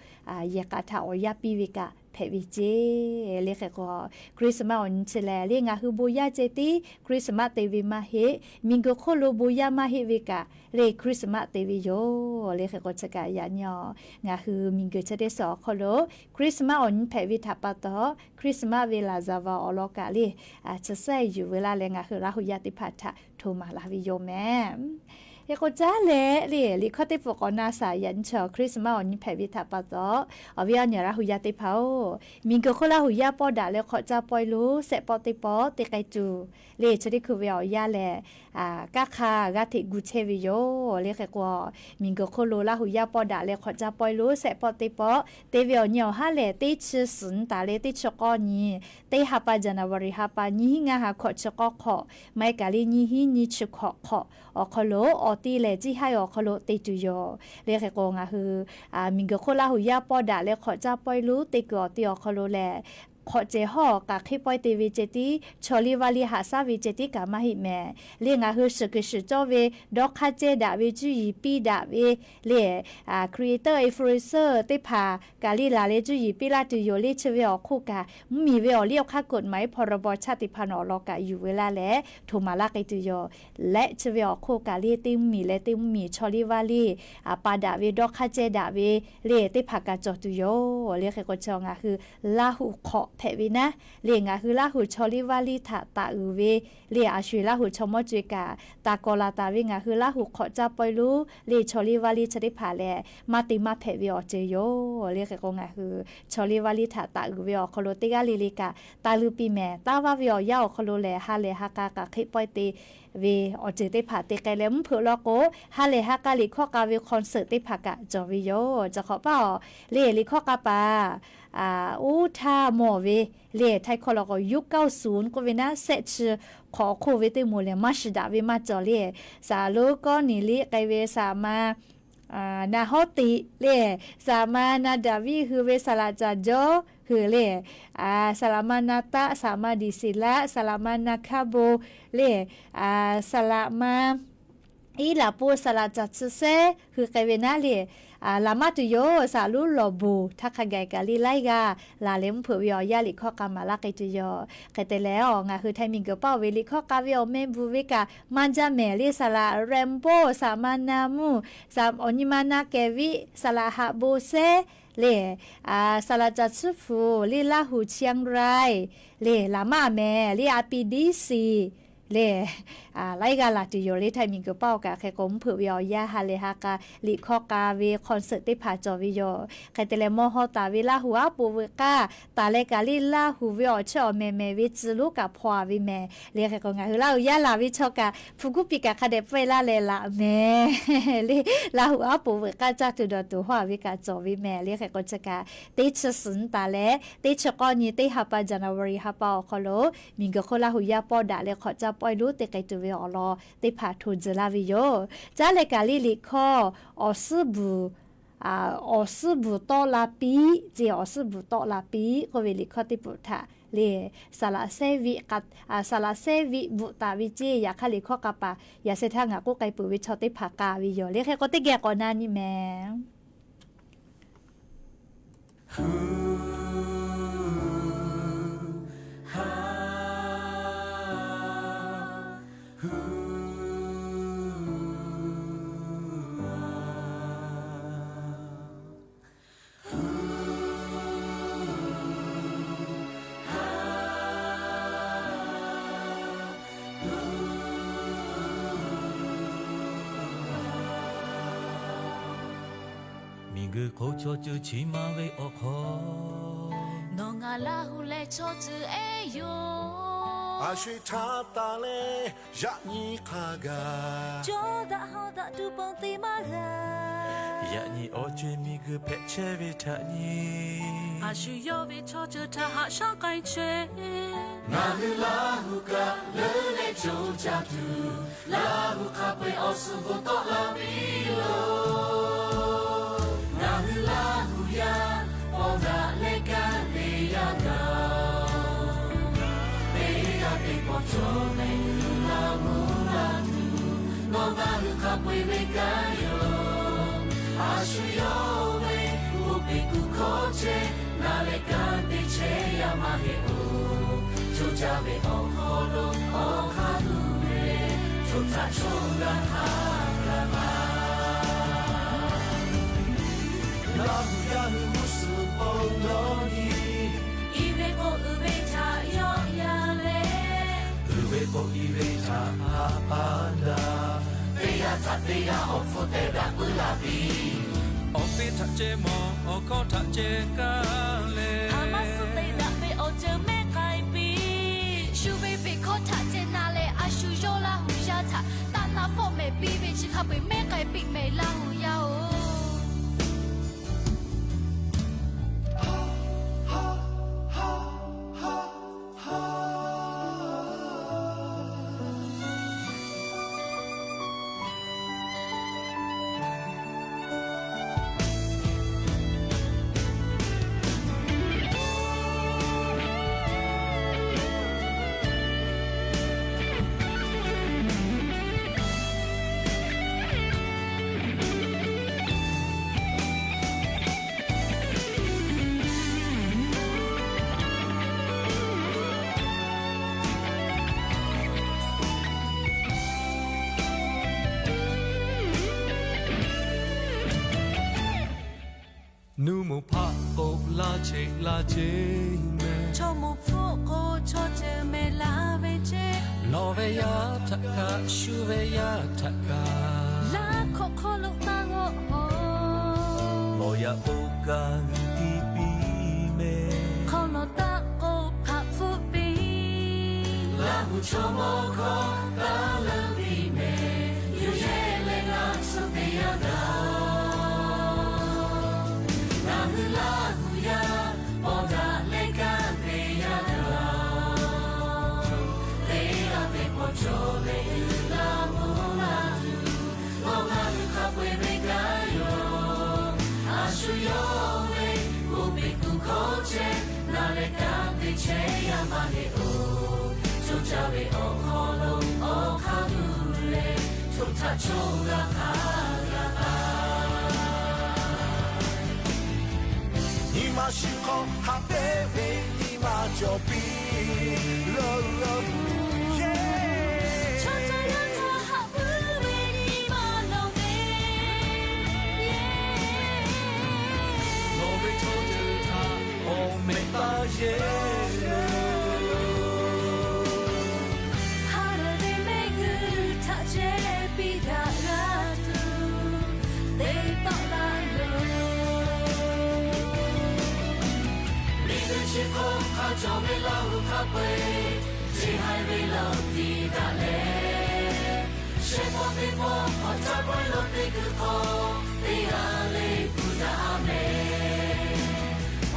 yehˬ k'a htaꞈ awˬ yanˇ piˇ ve kaꞈ hpehꞈ ve ceˇ. Le hk'e k'o, Christmas awˬ nyi chi lehˬ le, ngaˬ hui bon yaˇ ceh tiˉ Christmas te ve maˇ heˆ. Miˬguiˬ hk'oˆ lo bon yaˇ maˇ heˆ ve kaꞈ le, Christmas te ve yoˬ le. Hk'e k'o, chi kaꞈ yaꞈ nyi ngaˬ hui miˬguiˬ chi teˇ suhˍ awˬ hk'aw lo Christmas awˬ nyi hpehꞈ ve htaꞈ pa taw, Christmas ve laˍzaˍvaˍ awˬ lawn kaꞈ le, chi sehˉ yuˬ ve laˇ leh ngaˬ hui Laˇ huˍ yaˇ teˇ hpaˍ htaꞈ htoꞈ maˍ laˬ ve yoˬ mehˍ. Hk'e k'o, caˉ leh le, liꞈ hkawˇ teˇ pfuhˍ k'awꞈ na shaˍ, yaꞈ nyi chi Christmas awˬ nyi hpehꞈ ve htaꞈ pa taw, awˬ viˉ awˬ nyi Laˇ huˍ yaˇ teˇ hpaˍ-oˬ, miˬguiˬ hk'oˆ Laˇ huˍ yaˇ pawˆ daꞈ leh hk'awꞈ caˇ pawehˇ lonˉ sehˆ pawˆ teˇ pawˆ te k'ai tuˬ le, chi teˇ hkui ve awˬ yanˇ lehˬ, kanˉ hk'a g'aˇ hteꞈ gu chehˇ ve yoˬ le. Hk'e k'o, miˬguiˬ hk'oˆ lo Laˇ huˍ yaˇ pawˆ daꞈ leh hk'awꞈ caˇ pawehˇ lonˉ sehˆ pawˆ teˇ pawˆ te ve awˬ nyi awˬ haˉ lehˬ, teˇ chi suhˍ nyi taˍ leh teˇ chi k'awˇ nyi, teˇ ha pa January ha pa nyiˇ hinˉ ngaˇ ha hkawꞈ chi k'awˇ hk'awꞈ, maˇ heˆ kaꞈ le nyiˇ hinˉ nyiˇ chi hkawꞈ hk'awꞈ awˬ hk'aw lo awˬ ti lehˬ, ciˇ haiˇ awˬ hk'aw lo te tuˬ yoˬ le. Hk'e k'o, ngaˬ hui miˬguiˬ hk'oˆ Laˇ huˍ yaˇ pawˆ daꞈ leh hk'awꞈ caˇ pawehˇ lonˉ te kuiˬ awˬ ti awˬ hk'aw lo lehˬ, hk'awꞈ cehˬ hawˉ k'aꞈ hk'eˆ pawehˇ te ve ceh tiˉ, chaw liˇ vaˇ liˇ haꞈ shaˉ ve ceh tiˉ kaꞈ maˇ heˆ mehˍ le. Ngaˬ hui shiˍ kuiˬ shiˍ cawˇ ve dawˇ hk'aˇ cehˇ daꞈ ve, cuˇ yiˍ piˇ daꞈ ve le, creator, influencer teˇ hpaˍ kaꞈ le laˬ leh cuˇ yiˍ piˇ laˇ tuˬ yoˬ le. Chi ve awˬ hk'oˆ kaꞈ, mvuhˇmiˬ ve awˬ liˇ awˬ hk'aˇ กฎหมาย พรบ ชาติพันธุ์ awˬ lawn kaꞈ yuˬ ve laˇ leh htoꞈ maˍ laˇ k'ai tuˬ yoˬ. Leh chi ve awˬ hk'oˆ kaꞈ le, teˇ mvuhˇmiˬ leh teˇ mvuhˇmiˬ chaw liˇ vaˇ liˇ pa daꞈ ve dawˇ hk'aˇ cehˇ daꞈ ve le teˇ hpaˍ kaꞈ cawˬ tuˬ yoˬ le. Hk'e k'o, chi ngaˬ hui Laˇ huˍ hk'awꞈ hpehꞈ ve naˉ le, ngaˬ hui Laˇ huˍ chaw liˇ vaˇ liˇ htaꞈ taˍ uiˍ ve le, a sho eˬ Laˇ huˍ chaw mawˇ co-e kaꞈ taˍ kawˍ laˬ taˍ ve ngaˬ hui Laˇ huˍ hk'awꞈ caˇ pawehˇ lonˉ le, chaw liˇ vaˇ liˇ chi teˇ hpaˍ lehˬ, maˇ te maˇ hpehꞈ ve awˬ ceuˬ yoˬ le. Hk'e k'o, ngaˬ hui chaw liˇ vaˇ liˇ htaꞈ taˍ uiˍ ve awˬ hk'aw lo teˇ g'aˇ le le kaꞈ taˍ luˇ piˇ mehˍ. Taˇ vaˇ ve awˬ yanˇ awˬ hk'aw lo lehˬ, ha lehˬ ha k'a k'aꞈ hk'eˆ pawehˇ te ve awˬ ceuˬ teˇ hpaˍ te k'ai leh, mvuhˇ hpeuꞈ law k'o, ha lehˬ ha k'a liꞈ hkawˇ k'a ve concert teˇ hpaˍ kaꞈ cawˬ ve yoˬ. Chi hk'awꞈ paˇ awˬ le, liꞈ hkawˇ k'a paˍ oˇ htaˇ mawˬ ve le, htaiˇ hkawˇ law k'o ยุคเก้าศูนย์ k'oˆ ve naˉ, sehˆ chi hk'awꞈ awˬ hk'oˆ ve teˇ moˍ lehˬ maˇ shiˍ daꞈ ve maˇ cawˬ le. Saˍ lonˉ Kawˇneˍliˆ k'ai ve, saˍ laꞈ ma Naˍhawˉtiꞈ le, saˍ laꞈ ma Naˍdaˍviˆ hui ve saˍ laꞈ caˬ Jawˇ hui le, saˍ laꞈ ma Naˍtaˆ, saˍ laꞈ ma Diˍseˍlaˆ, saˍ laꞈ ma Naˍhkaˇbo le, saˍ laꞈ ma Iˉlaˍpo, saˍ laꞈ caˬ Chi Sehˉ hui k'ai ve naˉ le, laˬ maˇ tuˬ yoˬ. Saˍ lonˉ Lawˬboˍ htaˇ hk'a gaˬ kaꞈ le laiˉ g'aˇ laˬ leh mvuhˇ hpeuꞈ ve awˬ yanˇ liꞈ hkawˇ k'a maˍ laˇ k'ai tuˬ yoˬ. Hk'e te leh, ngaˬ hui Htaiˍ miˬguiˬ paˆ ve liꞈ hkawˇ k'a ve awˬ meh bvuhˬ ve kaꞈ maˇ jaˇ mehˍ le. Saˍ laꞈ Rainbow, saˍ laꞈ ma Naˍmuˇ, awˬ nyi ma Naˍkehˍviˆ, saˍ laꞈ Haꞈ Bon Sehˉ le, saˍ laꞈ caˬ Chiˇ Hpu le, Laˇ huˍ Chiang Rai le, laˬ maˇ mehˍ le, a pi diˉ siˍ le, laiˉ g'aˇ laˬ tuˬ yoˬ le. Htaˇ miˬguiˬ paˇ awˬ kaꞈ hk'e k'o mvuhˇ hpeuꞈ ve awˬ yanˇ ha lehˬ ha k'a liꞈ hkawˇ k'a ve concert teˇ hpaˍ cawˬ ve yoˬ. Hk'e te leh mawˇ hawˇ taˍ ve Laˇ huˍ aˉ poꞈ veuꞈ k'aˇ taˍ leh kaꞈ le, Laˇ huˍ ve awˬ chehˇ awˬ mehˍ mehˍ ve tcuh lonˉ kaꞈ hpaw a ve mehˍ le. Hk'e k'o ngaˬ hui Laˇ huˍ yaˇ laˬ ve chaw kaꞈ hpu kuˉ piˇ kaꞈ hk'a dehꞈ pawehˇ laˇ leh laꞈ mehˍ le. Laˇ huˍ aˉ poꞈ veuꞈ k'aˇ caˇ tuˬ dawˬ tuˬ haw a ve kaꞈ cawˬ ve mehˍ le. Hk'e k'o chi kaꞈ teˇ chi suhˍ nyi taˍ leh teˇ chi k'awˇ nyi teˇ ha pa January ha pa awˬ hk'aw lo miˬguiˬ hk'oˆ Laˇ huˍ yaˇ pawˇ daꞈ leh hk'awꞈ caˇ pawehˇ lonˉ te k'ai tuˬ ve awˬ lawn teˇ hpaˍ hto tzuhˬ laˇ ve yoˬ. Caˉ leh kaꞈ le liꞈ hkawˇ awˬ suhˉ bvuhˬ, awˬ suhˉ bvuhˬ tawˆ la piˇ ce, awˬ suhˉ bvuhˬ tawˆ la piˇ k'oˆ ve liꞈ hkawˇ teˇ peuˬ htaꞈ le, saˍ laꞈ sehˉ viˆ bvuhꞈ taˍ ve ce. Yaꞈ hk'aˇ liꞈ hkawˇ k'a paˍ yaꞈ sheh htaˇ ngaˬ k'oˆ k'ai peuˬ ve chaw teˇ hpaˍ k'a ve yoˬ le. Hk'e k'o teˇ geh k'awꞈ na nyi mehˍ. Miˬguiˬ hk'oˆ chaw ceuˬ chi ma ve awˬ hk'aw, nawˬ ngaˬ Laˇ huˍ leh chaw ceuˬ ehˉ yoˬ. A shu htaˇ taˍ leh yaꞈ nyi hk'a gaˬ, cawˇ daꞈ haw daꞈ tuˬ pon te maˇ g'a. Yaꞈ nyi awˬ co-e miˬguiˬ hpehꞈ chehˇ ve htaꞈ nyi, a shu yawˇ ve chaw ceuˬ htaꞈ haꞈ shaˉ k'ai chehˇ. Ngaˬ hui Laˇ huˍ kaꞈ leuˉ leh co caˇ tuˬ, Laˇ huˍ hk'a peu-eˬ awˬ suhˍ bvuhˬ tawˆ la piˇ loˬ. Ngaˬ hui Laˇ huˍ yaˇ paw daꞈ leh kanˉ te yaˇ gaˬ, teˇ g'aˇ teˇ pawˆ cawˬ leh uiˍ la mvuhˇ la tuˬ, nawˬ ngaˬ hui hk'a peu-eˬ ve kanˉ yoˬ. A shu yawˇ ve uˉ peꞈ kuˬ hkawˇ chehˇ, na leh kanˉ te chehˇ yaˇ maˇ heˆ-oˬ. Co caˇ ve awˬ hk'aw lo awˬ hk'aˇ tuˬ ve, co caˇ choˬ g'a hk'a g'a ma. Laˇ huˍ yaˇ hui g'uˇ suhˍ pon dawˇ nyi, i ve k'o uiˍ ve htaꞈ yawˆ yan leh, uiˍ ve k'o i ve htaꞈ haꞈ pa daꞈ. Teˇ g'aˇ htaꞈ teˇ g'aˇ awˬ hpfuhˇ te daꞈ puiˉ la piˇ. Awˬ piˇ htaꞈ ceh mawˬ, awˬ hkawˇ htaꞈ ceh kaˇ leh, a maˇ suh te daꞈ ve awˬ ceuˬ mehˉ k'ai piˇ. Shu ve peꞈ hkawˇ htaꞈ ceh na leh, a shu yawˇ Laˇ huˍ yaˇ htaꞈ taˇ na fawˆ mehˍ piˇ ve chi hk'a peu-eˬ mehˉ k'ai piˇ mehˍ Laˇ huˍ yaˇ-oˬ. Nuˇ moˍ hpaˆ k'o laˇ cheꞈ laˇ cheˇ mehˍ. Chaw moˍ hpfuhˆ k'o chaw ceuˬ mehˍ la ve ceˇ. Lawˬ ve yaˇ htaꞈ kaꞈ, shu ve yaˇ htaꞈ kaꞈ, laˇ hk'awꞈ hk'aw lo taˇ g'awˆ hawˬ. Lawˬ yaꞈ k'o kaꞈ g'uiˬ tiˇ piˇ mehˍ. Hk'aw lawˬ taˆ k'o hpaꞈ hpfuhˆ piˇ. Laˇ huˍ chaw mawˇ hkawˇ taˇ leuˉ piˇ mehˍ. Yuˬ yehˇ leh g'a tcuhˉ te yaˇ gaˬ. Ngaˬ hui Laˇ huˍ yaˇ paw daꞈ leh kanˉ te yaˇ gaˬ. Teˇ g'aˇ teˇ pawˆ cawˬ leh uiˍ la mvuhˇ la tuˬ, nawˬ ngaˬ hui hk'a peu-eˬ ve kanˉ yoˬ. A shu yawˇ ve uˉ peꞈ kuˬ hkawˇ chehˇ, na leh kanˉ te chehˇ yaˇ maˇ heˆ-oˬ. Co caˇ ve awˬ hk'aw lo awˬ hk'aˇ tuˬ leh, co caˇ choˬ g'a hk'a g'a taˍ. Nyi ma shiˍ hk'aw haꞈ pehnˇ ve nyi ma cawˬ piˇ. Lawˬ lawˬ, chaw caˇ yaˇ htaꞈ haꞈ puiˉ ve nyi ma lawˬ ve, lawˬ ve chaw ceuˬ htaꞈ awˬ mehˍ taˇ yehˇ. Ha lehˬ ve mehˆ g'uiˬ Peuˬ, chi haiˬ ve laˇ tiˉ daꞈ leh, shehˆ pawˆ teˇ pawˆ hk'awꞈ caˇ pawehˇ lo teˇ kuiˬ hk'aw, teˇ g'aˇ le kuˬ daꞈ a mehˍ.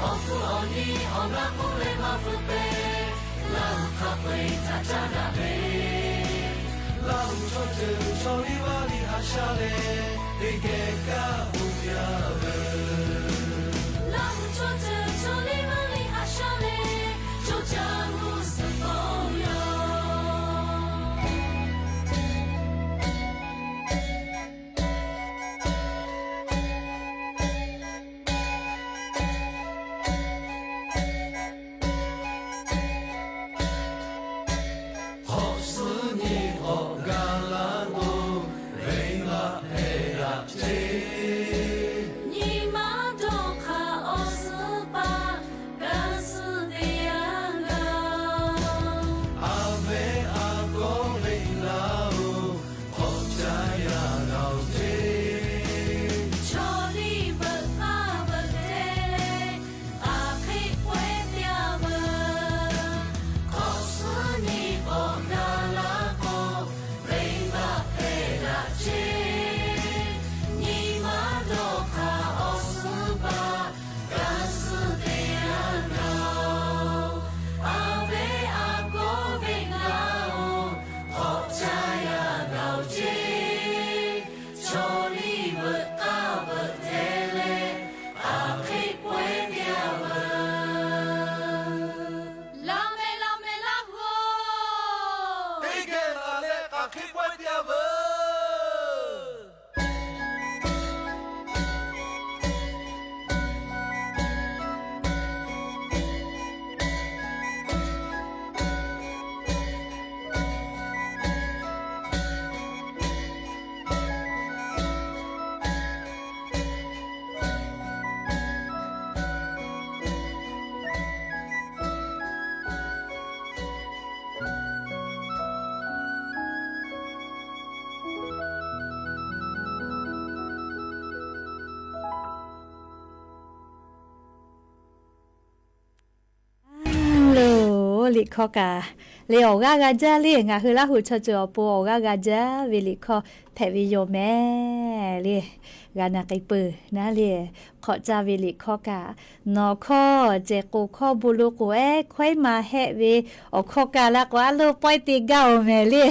Awˬ hkuˇ awˬ nyi awˬ laˇ k'oˆ leh maˇ feu pehˍ, Laˇ huˍ hk'a peu-eˬ htaꞈ caˉ daꞈ ve, Laˇ huˍ chaw ceuˬ chaw liˇ vaˇ liˇ haꞈ shaˉ leh, teˇ geh kaˇ hoꞈ yaˇ ve. Laˇ huˍ chaw ceuˬ chaw liˇ vaˇ liˇ haꞈ shaˉ leh, co caˇ g'uˇ suhˍ k'oˆ ve yoˬ. Hk'awꞈ suhˉ nyi k'awꞈ gaˬ laˇ k'o, venˇ baˆ hpehꞈ daꞈ ceˇ. Nyi ma dawˇ hk'aˇ awˬ suhˉ paˆ gaˬ suhˉ teˇ yanˇ g'a. A venˇ a kawˇ venˇ laˇ-oˬ, k'awꞈ caˇ yaˇ g'a-oˬ ceˇ. Chaw liˇ veuꞈ k'aˇ veuꞈ te leh, aˬ hk'e pawehˇ teˇ yanˇ veuˬ. Hk'awꞈ suhˉ nyi k'awꞈ gaˬ laˇ k'o, venˇ baˆ hpehꞈ daꞈ ceˇ. Nyi ma dawˇ hk'aˇ awˬ suhˉ paˆ gaˬ suhˉ teˇ yanˇ g'a-oˬ. A venˇ a kawˇ venˇ laˇ-oˬ, k'awꞈ caˇ yaˇ g'a-oˬ ceˇ. Chaw liˇ veuꞈ k'aˇ veuꞈ te leh, aˬ hk'e pawehˇ teˇ yanˇ veuˬ. Laˇ mehˍ laˇ mehˍ Laˇ huˍ-oˬ, teˇ geh laˬ leh aˬ hk'e pawehˇ teˇ yanˇ veuˬ. Loˬ, liꞈ hkawˇ kaꞈ le awˬ g'aˇ g'a jaˇ le. Ngaˬ hui Laˇ huˍ chaw ceuˬ awˬ pon awˬ g'aˇ g'a jaˇ ve liꞈ hkawˇ hpehꞈ ve yoˬ mehˍ le. G'a na k'ai peuˬ naˉ le. Hk'awꞈ caˇ ve liꞈ hkawˇ kaꞈ, nawˬ hkawˇ cehˬ k'oˍ hkawˇ bon lo k'oˍ ehˉ hkawehˉ ma hehˆ ve awˬ hkawˇ kaꞈ laˇ k'o, a loˍ pawehˇ te gaˇ-oˬ mehˍ le.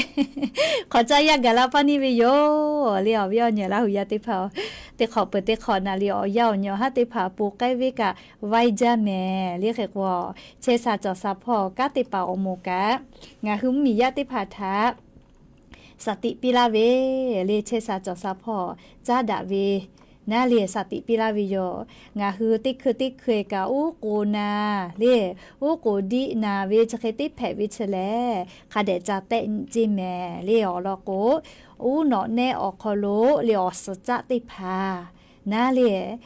Hk'awꞈ caˇ yaˇ gaˬ la paˇ neˇ ve yoˬ le. Awˬ viˉ awˬ nyi Laˇ huˍ yaˇ teˇ hpaˍ-oˬ, teˇ hk'awꞈ peuˬ teˇ hk'awꞈ naˍ liꞈ awˬ yanˇ awˬ nyi awˬ haˉ teˇ hpaˍ ponˬ k'ai ve kaꞈ vaiˇ jaˇ mehˍ le. Hk'e k'o, chehˇ sha cawˬ sha hpawˇ kanˉ te paˍ awˬ moˍ kaꞈ, ngaˬ hui mvuhˇmiˬ yaˇ teˇ hpaˍ htaꞈ shaˍ tiꞈ piˇ laˇ ve le. Chehˇ sha cawˬ sha hpawˇ caˉ daꞈ ve naˉ le shaˍ tiꞈ piˇ laˇ ve yoˬ. Ngaˬ hui teˇ hkui teˇ hkui kaꞈ uˉ k'oˍ naˍ le, uˉ k'oˍ diˆ naˍ ve chi hk'e teˇ hpehꞈ ve chi lehˬ, hk'a dehꞈ ca tehˆ ceˇ mehˍ le. Awˬ lawn k'o, uˉ nawꞈ nehˆ awˬ hk'aw lo le awˬ suhˍ caˆ teˇ hpaˍ naˉ le,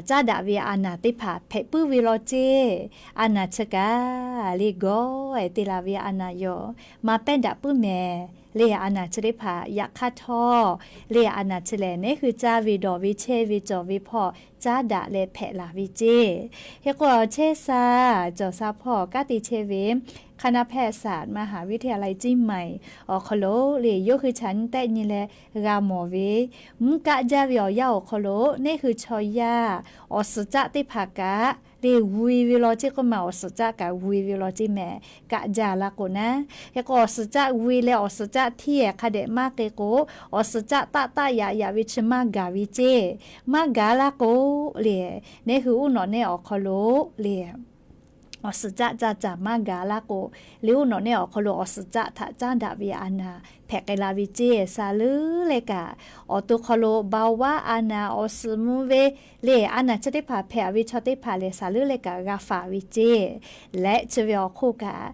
caˉ daꞈ ve a naˍ teˇ hpaˍ hpehꞈ puiˉ ve law ceˇ. A naˍ chi kaꞈ le gawˇ-e te la ve a naˍ yoˬ. Maˇ pehˇ daꞈ puiˉ mehˍ le. A naˍ chi teˇ hpaˍ yaꞈ hk'aˇ htawˇ le a naˍ chi lehˬ, neˉ hui caˇ ve dawˬ ve chehˇ ve cawˬ ve hpawˇ caˉ daꞈ leh hpehꞈ laˬ ve ceˇ. Hk'e k'o, chehˇ sha cawˬ sha hpawˇ kanˉ te chehˇ ve คณะแพทยศาสตร์ มหาวิทยาลัยเชียงใหม่ awˬ hk'aw lo le yawˇ hui chaꞈ nyi tehˆ nyi leh g'a mawˬ ve, mvuhˇ kaˆ jaˇ ve awˬ yanˇ awˬ hk'aw lo neˉ hui chaw yaˇ awˬ suhˍ caˆ teˇ hpaˍ kaꞈ le g'ui ve law ceˇ k'oˆ ma, awˬ suhˍ caˆ kaꞈ g'ui ve law ceˇ mehˍ. Kaˆ jaˇ laˇ k'o naˉ, hk'e k'o awˬ suhˍ caˆ g'ui leh awˬ suhˍ caˆ htiˇ-ehˍ hk'a dehꞈ maˇ k'e k'o, awˬ suhˍ caˆ taˆ taˆ yaꞈ yaꞈ ve chi maˇ gaˬ ve ceˇ. Maˇ gaˬ laˇ k'o le, neˉ hui uˉ nawꞈ nehˆ awˬ hk'aw lo le awˬ suhˍ caˆ caˇ caˍ maˇ gaˬ laˇ k'o, le uˉ nawꞈ nehˆ awˬ hk'aw lo awˬ suhˍ caˆ htaꞈ caˉ daꞈ ve a naˍ hpehꞈ k'ai la ve ceˇ. Saˍ leuˉ leh kaꞈ, awˬ to hk'aw lo เบาหวาน a naˍ awˬ suhˍ mvuh ve le a naˍ chi teˇ hpaˍ hpehꞈ ve chaw teˇ hpaˍ lehˬ, saˍ leuˉ leh kaꞈ g'a faˍ ve ceˇ. Leh chi ve awˬ hk'oˆ kaꞈ,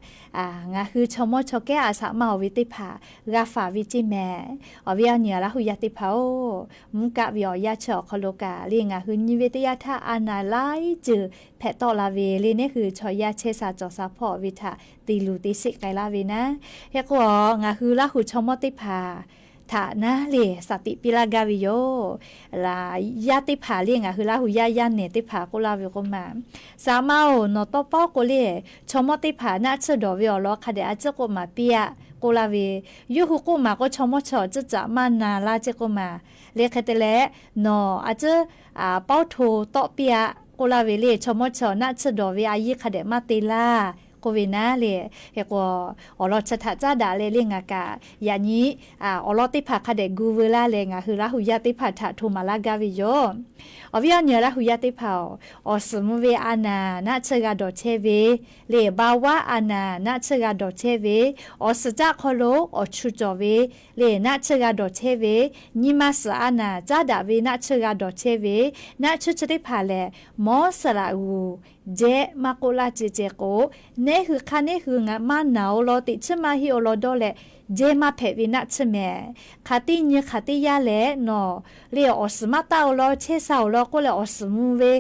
ngaˬ hui chaw mawˇ chaw kehˉ a shaꞈ maˇ oˬ ve teˇ hpaˍ g'a faˍ ve ceˇ mehˍ. Awˬ viˉ awˬ nyi Laˇ huˍ yaˇ teˇ hpaˍ-oˬ, mvuhˇ kaˆ ve awˬ yanˇ chi awˬ hk'aw lo kaꞈ le ngaˬ hui nyi ve teˇ yanˇ htaˇ a naˍ laiˉ ceuˬ hpehꞈ tawˆ la ve le, neˉ hui chaw yaˇ chehˇ sha cawˬ sha hpawˇ ve htaꞈ te luˬ te sheˆ k'ai laˇ ve naˉ. Hk'e k'o, ngaˬ hui Laˇ huˍ chaw mawˇ teˇ hpaˍ htaꞈ naˉ le saˍ tiꞈ piˇ laˇ gaˇ ve yoˬ. Yaˇ teˇ hpaˍ le, ngaˬ hui Laˇ hu yaˇ yaˇ nehˬ teˇ hpaˍ k'oˆ laˇ ve k'oˆ ma, Saˍ ma-oˬ, nawˬ tawˇ pawˉ k'o le, chaw mawˇ teˇ hpaˍ naˆ tsuhˇ dawˬ ve awˬ lawn hk'a dehꞈ a ciˉ k'oˆ maˍ piˇ-aˆ k'oˆ laˇ ve, yawˇ hui k'oˆ maˍ k'o chaw mawˇ chaw ciˉ caꞈ maˇ na laˇ ceˇ k'oˆ ma. Le hk'e te leh, nawˬ a ciˉ pawˇ hto tawˆ piˇ-aˆ k'oˆ laˇ ve le, chaw mawˇ chaw naˆ tsuhˇ dawˬ ve a yiˇ hk'a dehꞈ maˇ te laˇ k'oˆ ve naˉ le. Hk'e k'o, awˬ lawn chi htaꞈ caˉ daꞈ leh le ngaˬ kaꞈ yaꞈ nyi awˬ lawn teˇ hpaˍ hk'a dehꞈ gu veu laˇ leh ngaˬ hui Laˇ hu yaˇ teˇ hpaˍ htaꞈ hto maˍ laˇ gaˇ ve yoˬ. Awˬ viˉ awˬ nyi Laˇ hu yaˇ teˇ hpaˍ-oˬ, awˬ suhˍ mvuh ve a naˍ naˆ tsuhˇ g'a dawˬ chehˇ ve le, baˆ vaˉ a naˍ naˆ tsuhˇ g'a dawˬ chehˇ ve, awˬ suhˍ caˆ hk'aw lo awˬ chu cawˬ ve le naˆ tsuhˇ g'a dawˬ chehˇ ve, nyi ma suhˍ a naˍ caˉ daꞈ ve naˆ tsuhˇ g'a dawˬ chehˇ ve, naˆ tsuhˇ chi teˇ hpaˍ lehˬ, mawˉ saˍ laꞈ g'uˬ jehˇ maˇ k'oˆ laˇ ceh ceh k'o, neˉ hui hk'aˇ neˉ hui ngaˬ maˇ naˬ-o law, teꞈ chiˉ maˇ heˆ-o law dawˇ leh, jehˇ maˇ hpehꞈ ve naˆ tsuhˇ mehˍ. Hk'aˬ teˇ nyi hk'aˬ teˇ yanˇ lehˬ nawˬ le awˬ suhˍ maˇ taˆ-o law, chehˇ sha-oˬ law k'oˆ leh awˬ suhˍ mvuh ve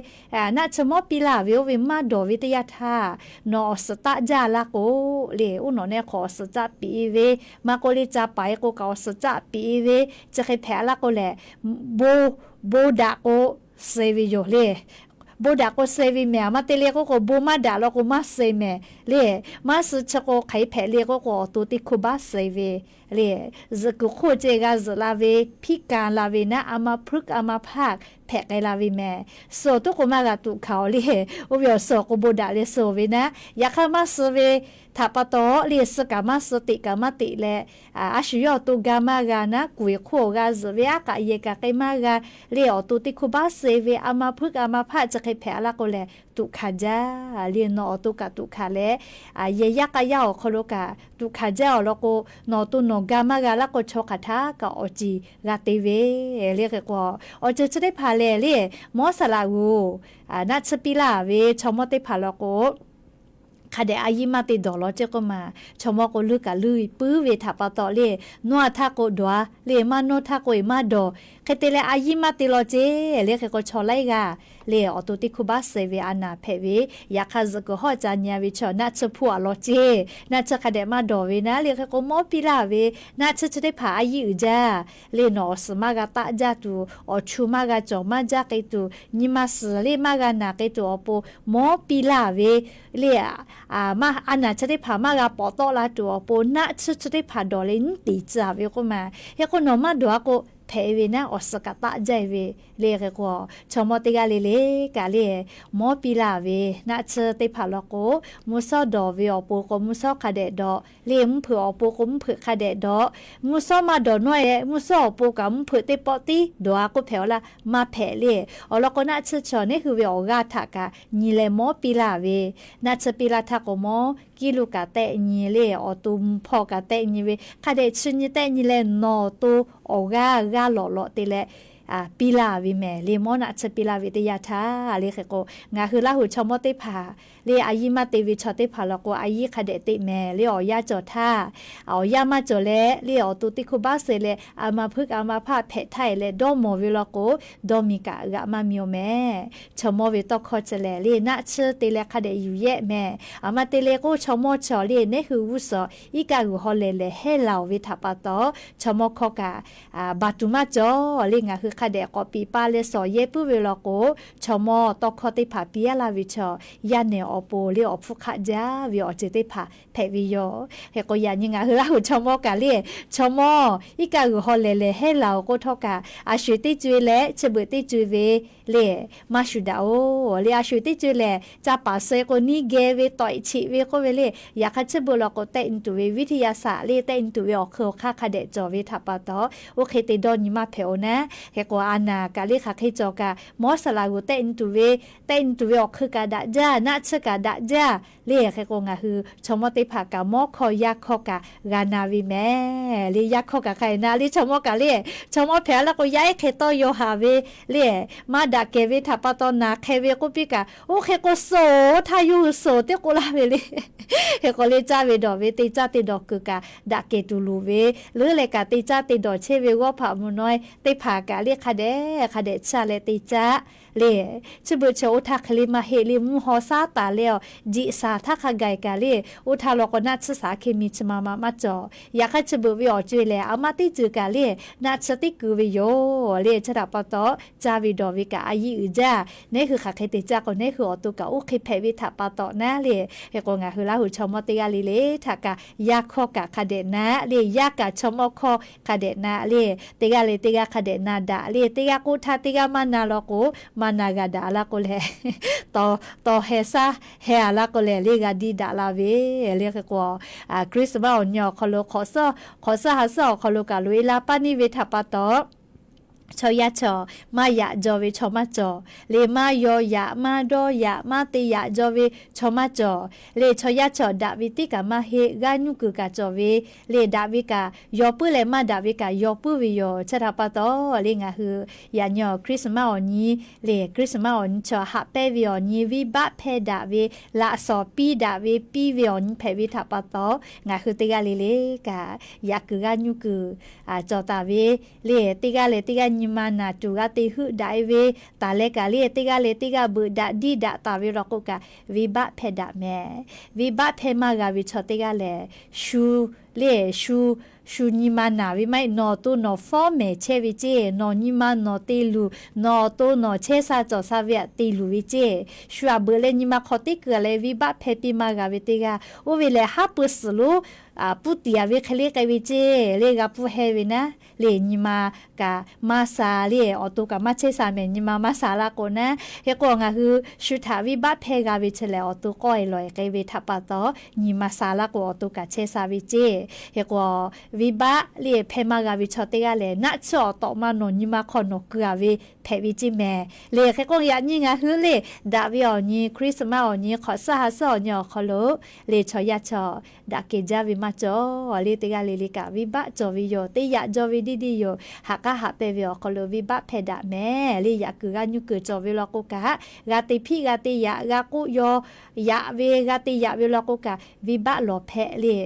naˆ tsuhˇ mawˉ piˇ laˇ ve oˇ ve maˇ dawˬ ve teˇ yanˇ htaˇ, nawˬ awˬ suhˍ taˆ jaˇ laˇ k'o le, oˇ nawˬ neˇ hk'awꞈ awˬ suhˍ caˆ piˍ-e ve, maˇ k'oˆ le ca paˍ-e k'o kaꞈ awˬ suhˍ caˆ piˍ-e ve, chi hk'e hpehꞈ laˇ k'o lehˬ, bon bon daꞈ k'o suh ve yoˬ le. Bon daꞈ k'o suh ve mehˍ. Aˬ ma te le k'oˆ k'o bon maˇ daꞈ law k'o maˇ suh mehˍ le. Maˇ suh chi k'o hk'aˬ hk'e hpehꞈ le k'oˆ k'o awˬ to teˇ hkuˇ baˆ suh ve le. Zuhꞈ kuiˬ hk'oˆ ceh g'a zuhꞈ la ve, hpiˇ ka la ve naˉ, a ma hpuiˉ a ma hpaˇ hpehꞈ k'ai la ve mehˍ. Suh awˬ toˉ k'o maˇ g'a tuꞈ hkanˍ-oˬ le. Oˇ ve awˬ suh awˬ k'o bon daꞈ leh suh ve naˉ, yaꞈ hk'aˇ maˇ suh ve htaꞈ pa taw le, suh kaꞈ maˇ suh, teꞈ kaꞈ maˇ teꞈ leh, a shu yawˇ awˬ to ga maˇ g'a naˉ, kuˬ ve hk'oˆ awˬ g'a zuhꞈ ve, aˉ k'aꞈ yehˬ kaꞈ k'ai maˇ g'a le, awˬ to teˇ hkuˇ baˆ suh ve, a ma hpuiˉ a ma hpaˇ chi hk'e hpehꞈ laˇ k'o lehˬ tuꞈ hkanˍ jaˇ le. Nawˬ awˬ to kaꞈ tuꞈ hkanˍ leh, yehˬ yaˇ k'a yaˇ awˬ hk'aw lo kaꞈ tuꞈ hkanˍ jaˇ-oˬ law k'o, nawˬ awˬ to nawˬ ga maˇ g'a laˇ k'o chaw hk'aˬ htaˇ kaꞈ awˬ ceˬ g'a te ve le. Hk'e k'o, awˬ ceuˬ chi teˇ hpaˍ lehˬ le, mawˉ saˍ laꞈ g'uˬ naˆ tsuhˇ piˇ laˇ ve chaw mawˇ teˇ hpaˍ law k'o, hk'a dehꞈ a yiˇ maˇ te dawˬ law ceˇ k'oˆ ma. Chaw mawˇ k'o luˇ kaꞈ luˇ puiˉ ve htaꞈ pa taw le, nawˇ a htaˇ k'o dawˬ-a le, maˇ nawˇ htaˇ k'o maˇ dawˬ. Hk'e te leh a yiˇ maˇ te law ceˇ le. Hk'e k'o chaw laiˉ g'aˇ le awˬ to teˇ hkuˇ baˆ suh ve a naˍ hpehꞈ ve, yaꞈ hk'aˇ zuhꞈ kuiˬ hawˉ ca nyi-a ve chaw naˆ tsuhˇ hpuˇ-a law ceˇ, naˆ tsuhˇ hk'a dehꞈ maˇ dawˬ ve naˉ le. Hk'e k'o mawˉ piˇ laˇ ve naˆ tsuhˇ chi teˇ hpaˍ a yiˇ uiˍ jaˇ le, nawˬ awˬ suhˍ maˇ g'a taˆ jaˇ tuˬ, awˬ chu maˇ g'a cawˬ maˇ jaˇ k'ai tuˬ, nyi ma suhˍ le maˇ g'a naˬ k'ai tuˬ awˬ pon mawˉ piˇ laˇ ve le. A naˍ chi teˇ hpaˍ maˇ g'a pawˍ tawˆ la tuˬ awˬ pon naˆ tsuhˇ chi teˇ hpaˍ dawˬ leh nyiˉ teˍ tcuh-a ve k'oˆ ma. Hk'e k'o nawˬ maˇ dawˬ-a k'o hpehꞈ ve naˉ awˬ suhˍ kaꞈ taˆ jaˇ ve le. Hk'e k'o chaw mawˇ teˇ g'aˇ le le kaꞈ le mawˉ piˇ laˇ ve naˆ tsuhˇ teˇ hpaˍ law k'o, mvuhˇ shawˉ dawˬ ve awˬ pon k'o mvuhˇ shawˉ hk'a dehꞈ dawˬ le, mvuhˇ hpeuꞈ awˬ pon k'o mvuhˇ hpeuꞈ hk'a dehꞈ dawˬ. Mvuhˇ shawˉ maˇ dawˬ nawˉ-e, mvuhˇ shawˉ awˬ pon kaꞈ mvuhˇ hpeuꞈ teˇ pawˆ tiˉ dawˬ-a k'oˆ hpehꞈ-aw laˇ, maˇ hpehꞈ le. Awˬ lawn k'o naˆ tsuhˇ chaw neˉ hui ve awˬ g'aˇ htaꞈ kaꞈ nyi leh mawˉ piˇ laˇ ve, naˆ tsuhˇ piˇ laˇ htaˇ k'o mawˉ kiˇ lo kaꞈ tehˆ nyi le, awˬ to mvuhˇ hpawˇ kaꞈ tehˆ nyi ve, hk'a dehꞈ chi nyi tehˆ nyi leh nawˬ awˬ to awˬ g'aˇ g'aˇ lawꞈ lawꞈ te leh piˇ laˇ ve mehˍ le. Mawˉ naˆ tsuhˇ piˇ laˇ ve teˇ yanˇ htaˇ le. Hk'e k'o ngaˬ hui Laˇ hu chaw mawˇ teˇ hpaˍ le a yiˇ maˇ te ve chaw teˇ hpaˍ law k'o a yiˇ hk'a dehꞈ te mehˍ le. Awˬ yanˇ cawˬ htaˇ, awˬ yanˇ maˇ cawˬ leh le awˬ to teˇ hkuˇ baˆ suh leh a ma hpuiˉ a ma hpaˇ hpehꞈ htaˇ-e leh dawˇ mawˬ ve law k'o, dawˇ miˬ kaꞈ g'aꞈ maˇ miˬ-oˬ mehˍ. Chaw mawˇ ve tawˇ hkawˇ chi lehˬ le naˆ tsuhˇ te leh hk'a dehꞈ yuˬ yehˆ mehˍ. Aˬ ma te le k'o chaw mawˇ chaw le neˉ hui g'uˇ suhˍ iˉ kaˆ g'uiˬ haw lehˬ lehˬ hehˉ laˬ-oˬ ve htaꞈ pa taw, chaw mawˇ hkawˇ kaꞈ baˬ tuˬ maˇ cawˬ le. Ngaˬ hui hk'a dehꞈ k'awꞈ piˍ pa leh sawˍ yehˇ puiˉ ve law k'o, chaw mawˇ tawˇ hkawˇ teˇ hpaˍ piˇ-a laˇ ve chaw yaˇ nehˬ awˬ pon le awˬ hpfuhˇ hk'aˆ jaˇ ve awˬ ceuˬ teˇ hpaˍ hpehꞈ ve yoˬ. Hk'e k'o yaꞈ nyi ngaˬ hui Laˇ hu chaw mawˇ kaꞈ le, chaw mawˇ iˉ kaˆ g'uiˬ haw lehˬ lehˬ hehˉ laˬ-oˬ k'oˆ htawˇ kaꞈ, a sho-eˬ teˇ co-e leh chi beuꞈ teˇ co-e ve le maˇ shu daꞈ-oˬ le. A sho-eˬ teˇ co-e lehˬ ca paˍ suh k'o neˇ geh ve tawꞈ-e cheꞈ ve k'oˆ ve le. Yaꞈ hk'aˇ chi beuꞈ law k'o tehˆ nyi tuˬ ve วิทยาศาสตร์ le tehˆ nyi tuˬ ve awˬ hk'eun awˬ hk'aˇ hk'a dehꞈ cawˬ ve htaꞈ pa taw, oˇ hk'e te dawˇ nyi maˇ hpehꞈ-oˬ naˉ. Hk'e k'o a naˍ kaꞈ le hk'aˬ hk'e cawˬ kaꞈ mawˉ saˍ laꞈ g'uˬ tehˆ nyi tuˬ ve, tehˆ nyi tuˬ ve awˬ hk'eun kaꞈ daꞈ jaˇ, naˆ tsuhˇ kaꞈ daꞈ jaˇ le. Hk'e k'o ngaˬ hui chaw mawˇ teˇ hpaˍ kaꞈ mawˉ hkawˇ yaˇ hkawˇ kaꞈ g'a na ve mehˍ le. Yaˇ hkawˇ kaꞈ hk'a-e na le chaw mawˇ kaꞈ le, chaw mawˇ hpehꞈ-a laˇ k'o yaˇ ehˉ hk'e tawˇ yaw haˍ ve le, maˇ daꞈ kehˬ ve htaꞈ pa taw naˍ hk'e ve k'oˆ piˇ kaꞈ, oˇ hk'e k'o suh-oˬ htaˇ yawˇ hui suh-oˬ teˇ k'oˆ laˇ ve le. Hk'e k'o le caˇ ve dawˬ ve te caˇ te dawˬ kuiˬ kaꞈ daꞈ kehˬ tuˬ loˍ ve, leuˉ leh kaꞈ te caˇ te dawˬ chehˇ ve g'awˇ hpaꞈ mvuhˇ naw-e teˇ hpaˍ kaꞈ le hk'a dehꞈ hk'a dehꞈ caˇ leh te caˇ le. Chi beuꞈ chi oˇ htaˇ hk'e le maˇ heˆ le, mvuhˇ haw shaˉ taˍ leh awˬ jeꞈ shaˍ htaˇ hk'a gaˬ kaꞈ le, oˇ htaˇ law k'o naˆ tsuhˇ shaˍ hk'e mi chi ma ma maˇ cawˬ. Yaꞈ hk'aˇ chi beuꞈ ve awˬ co-e lehˬ, a maˇ teˇ ceuˬ kaꞈ le, naˆ tsuhˇ teˇ kuiˬ ve yoˬ le. Chi htaꞈ pa taw, caˇ ve dawˬ ve kaꞈ a yiˇ uiˍ jaˇ. Neˉ hui hk'aˬ hk'e te caˇ k'o, neˉ hui awˬ to kaꞈ oˇ hk'e hpehꞈ ve htaꞈ pa taw naˉ le. Hk'e k'o, ngaˬ hui Laˇ huˍ chaw mawˇ teˇ g'aˇ le le htaꞈ kaꞈ yaˇ hkawˇ kaꞈ hk'a dehꞈ na le, yaˇ kaꞈ chaw mawˇ hkawˇ hk'a dehꞈ na le, teˇ g'aˇ le teˇ g'aˇ hk'a dehꞈ na daꞈ le. Teˇ g'aˇ k'oˆ htaˇ teˇ g'aˇ maˇ na law k'o, maˇ na g'a daꞈ laˇ k'o lehˬ, tawˍ heh shaˉ heh a laˇ k'o lehˬ, le g'a diˇ daꞈ la ve le. Hk'e k'o, Christmas awˬ nyi awˬ hk'aw lo hk'awꞈ suhˉ ha suhˉ awˬ hk'aw lo kaꞈ loꞈ e la paˇ neˇ ve htaꞈ pa taw, chaw yaˇ chaw maˇ yaꞈ jaw ve chaw maˇ cawˬ le. Maˇ yaw yaꞈ, maˇ dawˇ yaꞈ, maˇ te yaꞈ jaw ve chaw maˇ cawˬ le. Chaw yaˇ chaw daꞈ ve tiˉ kaꞈ maˇ heˆ, g'aˇ nuˇ kuiˬ kaꞈ cawˬ ve le. Daꞈ ve kaꞈ yaw puiˉ leh, maˇ daꞈ ve kaꞈ yaw puiˉ ve yoˬ. Chi htaꞈ pa taw le, ngaˬ hui yaꞈ nyi awˬ Christmas awˬ nyi le, Christmas awˬ nyi chaw haꞈ pehnˇ ve awˬ nyi, venˇ baˆ hpehˇ daꞈ ve, laꞈ shawnˍ piˇ daꞈ ve, piˇ ve awˬ nyi hpehꞈ ve htaꞈ pa taw, ngaˬ hui teˇ g'aˇ le le kaꞈ yaꞈ kuiˬ g'aˇ nuˇ kuiˬ cawˬ taˍ ve le. Teˇ g'aˇ leh teˇ g'aˇ nyi ma naˬ tuˬ g'a te heuˆ daꞈ e ve, taˍ leh kaꞈ le teˇ g'aˇ leh teˇ g'aˇ beuꞈ daꞈ diˇ daꞈ taˍ ve law k'o kaꞈ, venˇ baˆ hpehˇ daꞈ mehˍ. Venˇ baˆ hpehˇ maˇ g'a ve chaw teˇ g'aˇ lehˬ, shu le, shu, shu nyi ma naˬ ve maˇ heˆ, nawˬ awˬ to nawˬ fawˉ mehˍ chehˇ ve ceˇ. Nawˬ nyi ma nawˬ te luˬ, nawˬ awˬ to nawˬ chehˇ sha cawˬ sha ve aꞈ te luˬ ve ceˇ. Shu aꞈ beuꞈ leh nyi ma hk'aw teˇ kuiˬ leh venˇ baˆ hpehˇ piˇ maˇ g'a ve teˇ g'aˇ, oˇ ve lehˬ haˉ pui suhˍ lonˉ puˇ tiˍ a ve hk'e le k'ai ve ceˇ le, g'a puˇ heh ve naˉ le. Nyi ma kaꞈ maˇ sha le, awˬ to kaꞈ maˇ chehˇ sha mehˍ, nyi ma maˇ sha laˇ k'o naˉ. Hk'e k'o, ngaˬ hui shu htaꞈ venˇ baˆ hpehˇ g'a ve chi lehˬ, awˬ to k'awˇ e lawˬ e k'ai ve htaꞈ pa taw, nyi ma sha laˇ k'o awˬ to kaꞈ chehˇ sha ve ceˇ. Hk'e k'o, venˇ baˆ le hpehˇ maˇ g'a ve chaw teˇ g'aˇ lehˬ, naˆ tsuhˇ awˬ tawꞈ ma nawˬ nyi ma hk'aw nawˬ keu a ve hpehꞈ ve ceˇ mehˍ le. Hk'e k'o, yaꞈ nyi ngaˬ hui le daꞈ ve awˬ nyi, Christmas awˬ nyi, hk'awꞈ suhˉ ha suhˉ awˬ nyi awˬ hk'aw lo le chaw yaˇ chaw daꞈ kehˬ jaˇ ve maˇ cawˬ le. Teˇ g'aˇ le le kaꞈ venˇ baˆ cawˬ ve yoˬ, teˇ yaꞈ jaw ve diˇ diˇ yoˬ. Haꞈ k'aˉ haꞈ pehnˇ ve awˬ hk'aw lo venˇ baˆ hpehˇ daꞈ mehˍ le. Yaꞈ kuiˬ g'aˇ nuˇ kuiˬ cawˬ ve law k'o kaꞈ, g'a te hpiˆ g'a te yaꞈ, g'a k'oˆ yaw yaꞈ ve, g'a te yaꞈ ve law k'o kaꞈ, venˇ baˆ lawˬ hpehꞈ le,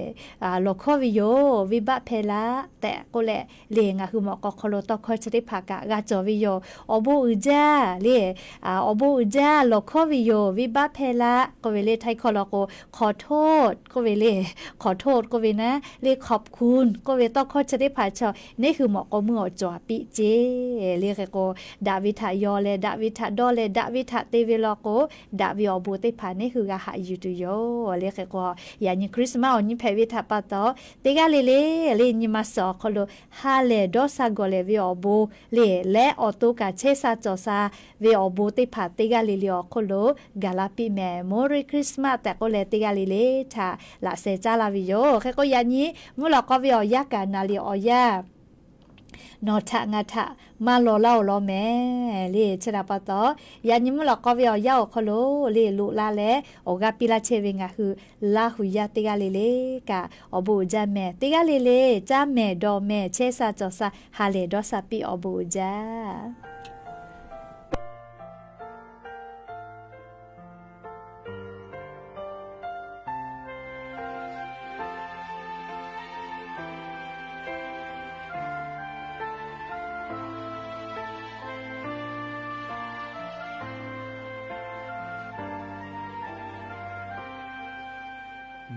lawˬ hkawˇ ve yoˬ. Venˇ baˆ hpehˇ laˇ tehꞈ k'oˆ leh le, ngaˬ hui mawꞈ k'aw hk'aw lo tawˇ hkawˇ chi teˇ hpaˍ kaꞈ g'a cawˬ ve yoˬ. Awˬ bon uiˍ jaˇ le, awˬ bon uiˍ jaˇ lawˬ hkawˇ ve yoˬ. Venˇ baˆ hpehˇ laˇ k'oˆ ve le, htaiˇ hkawˇ law k'o ขอโทษ k'oˆ ve le, ขอโทษ k'oˆ ve naˉ le, ขอบคุณ k'oˆ ve tawˇ hkawˇ chi teˇ hpaˍ chaw neˉ hui mawꞈ k'aw meuˇ awˬ cawˬ a piˇ ceˇ le. Hk'e k'o, daꞈ ve htaꞈ yaw leh, daꞈ ve htaꞈ dawˇ leh, daꞈ ve htaꞈ te ve law k'o, daꞈ ve awˬ bon teˇ hpaˍ neˉ hui g'a haꞈ yuˬ tuˬ yoˬ le. Hk'e k'o, yaꞈ nyi Christmas awˬ nyi hpehꞈ ve htaꞈ pa taw, teˇ g'aˇ le le le nyi ma suhˍ awˬ hk'aw lo ha lehˬ dawˇ sha gawˬ lehˬ ve awˬ bon le, leh awˬ to kaꞈ chehˇ sha cawˬ sha ve awˬ bon teˇ hpaˍ teˇ g'aˇ le le awˬ hk'oˆ lo gaˬ la piˇ mehˍ. Merry Christmas tehꞈ k'oˆ leh, teˇ g'aˇ le le htaꞈ laꞈ sheh caˉ laˇ ve yoˬ. Hk'e k'o, yaꞈ nyi mvuhˇ lawꞈ k'aw ve awˬ yanˇ kaꞈ naˍ liꞈ awˬ yanˇ nawˬ htaꞈ ngaˬ htaꞈ maˇ law laˇ-oˬ law mehˍ le. Chi htaꞈ pa taw, yaꞈ nyi mvuhˇ lawꞈ k'aw ve awˬ yanˇ awˬ hk'aw lo le loꞈ la leh awˬ g'aˇ piˇ laˇ chehˇ ve ngaˬ hui Laˇ huˍ yaˇ teˇ g'aˇ le le kaꞈ awˬ bon uiˍ jaˇ mehˍ. Teˇ g'aˇ le le caˇ mehˍ dawˬ mehˍ chehˇ sha cawˬ sha ha lehˬ dawˇ sha piˇ awˬ bon uiˍ jaˇ.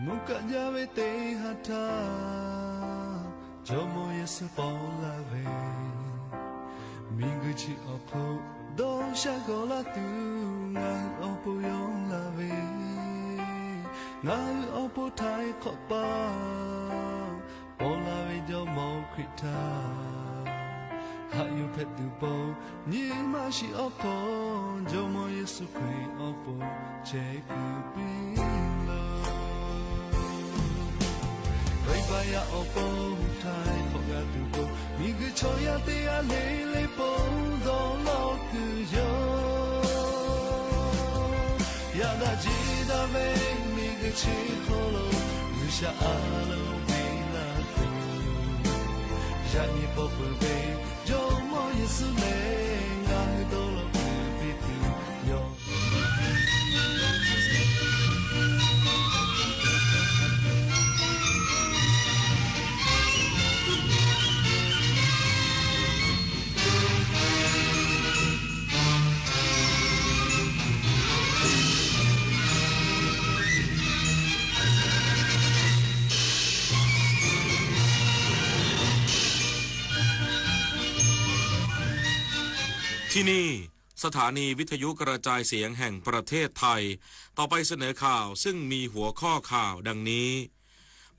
Mvuhˇ kaˆ jaˇ ve teˇ ha htaˇ, Jawˇmawˇ Yeˍsuˆ paw laˇ ve, miˬguiˬ chi awˬ hk'oˆ dawˇ sha gawˬ laˇ tuˬ ngaˬ hui awˬ pon yonˍ laˇ ve, ngaˬ hui awˬ pon htaiˍ hk'awꞈ paˍ paw laˇ ve Jawˇmawˇ Hkriꞈ htaꞈ haꞈ yuˬ hpehꞈ tuˬ pon, nyi ma shiˍ awˬ hk'aw Jawˇmawˇ Yeˍsuˆ Hkriꞈ awˬ pon chehˇ kuiˬ piˇ loˬ. Venˇbaˆ yaˇ awˬ pon htaiˍ hk'awꞈ g'a tuˬ pon, miˬguiˬ chaw yaˇ teˇ g'aˇ le le pon dawˇ law kuiˬ yoˬ. Yaꞈ daꞈ jeˬ daꞈ ve miˬguiˬ chi hk'aw lo, G'uiˬsha a loˍ ve laˇ tuˬ, yaꞈ nyi paw peuˬ ve Jawˇmawˇ Yeˍsuˆ lehˬ, ngaˬ hui dawˇ law kuiˬ piˇ tuˬ yoˬ. ที่นี่ สถานีวิทยุกระจายเสียงแห่งประเทศไทย ต่อไปเสนอข่าวซึ่งมีหัวข้อข่าวดังนี้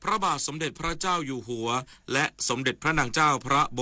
พระบาทสมเด็จพระเจ้าอยู่หัว และสมเด็จพระนางเจ้าพระบ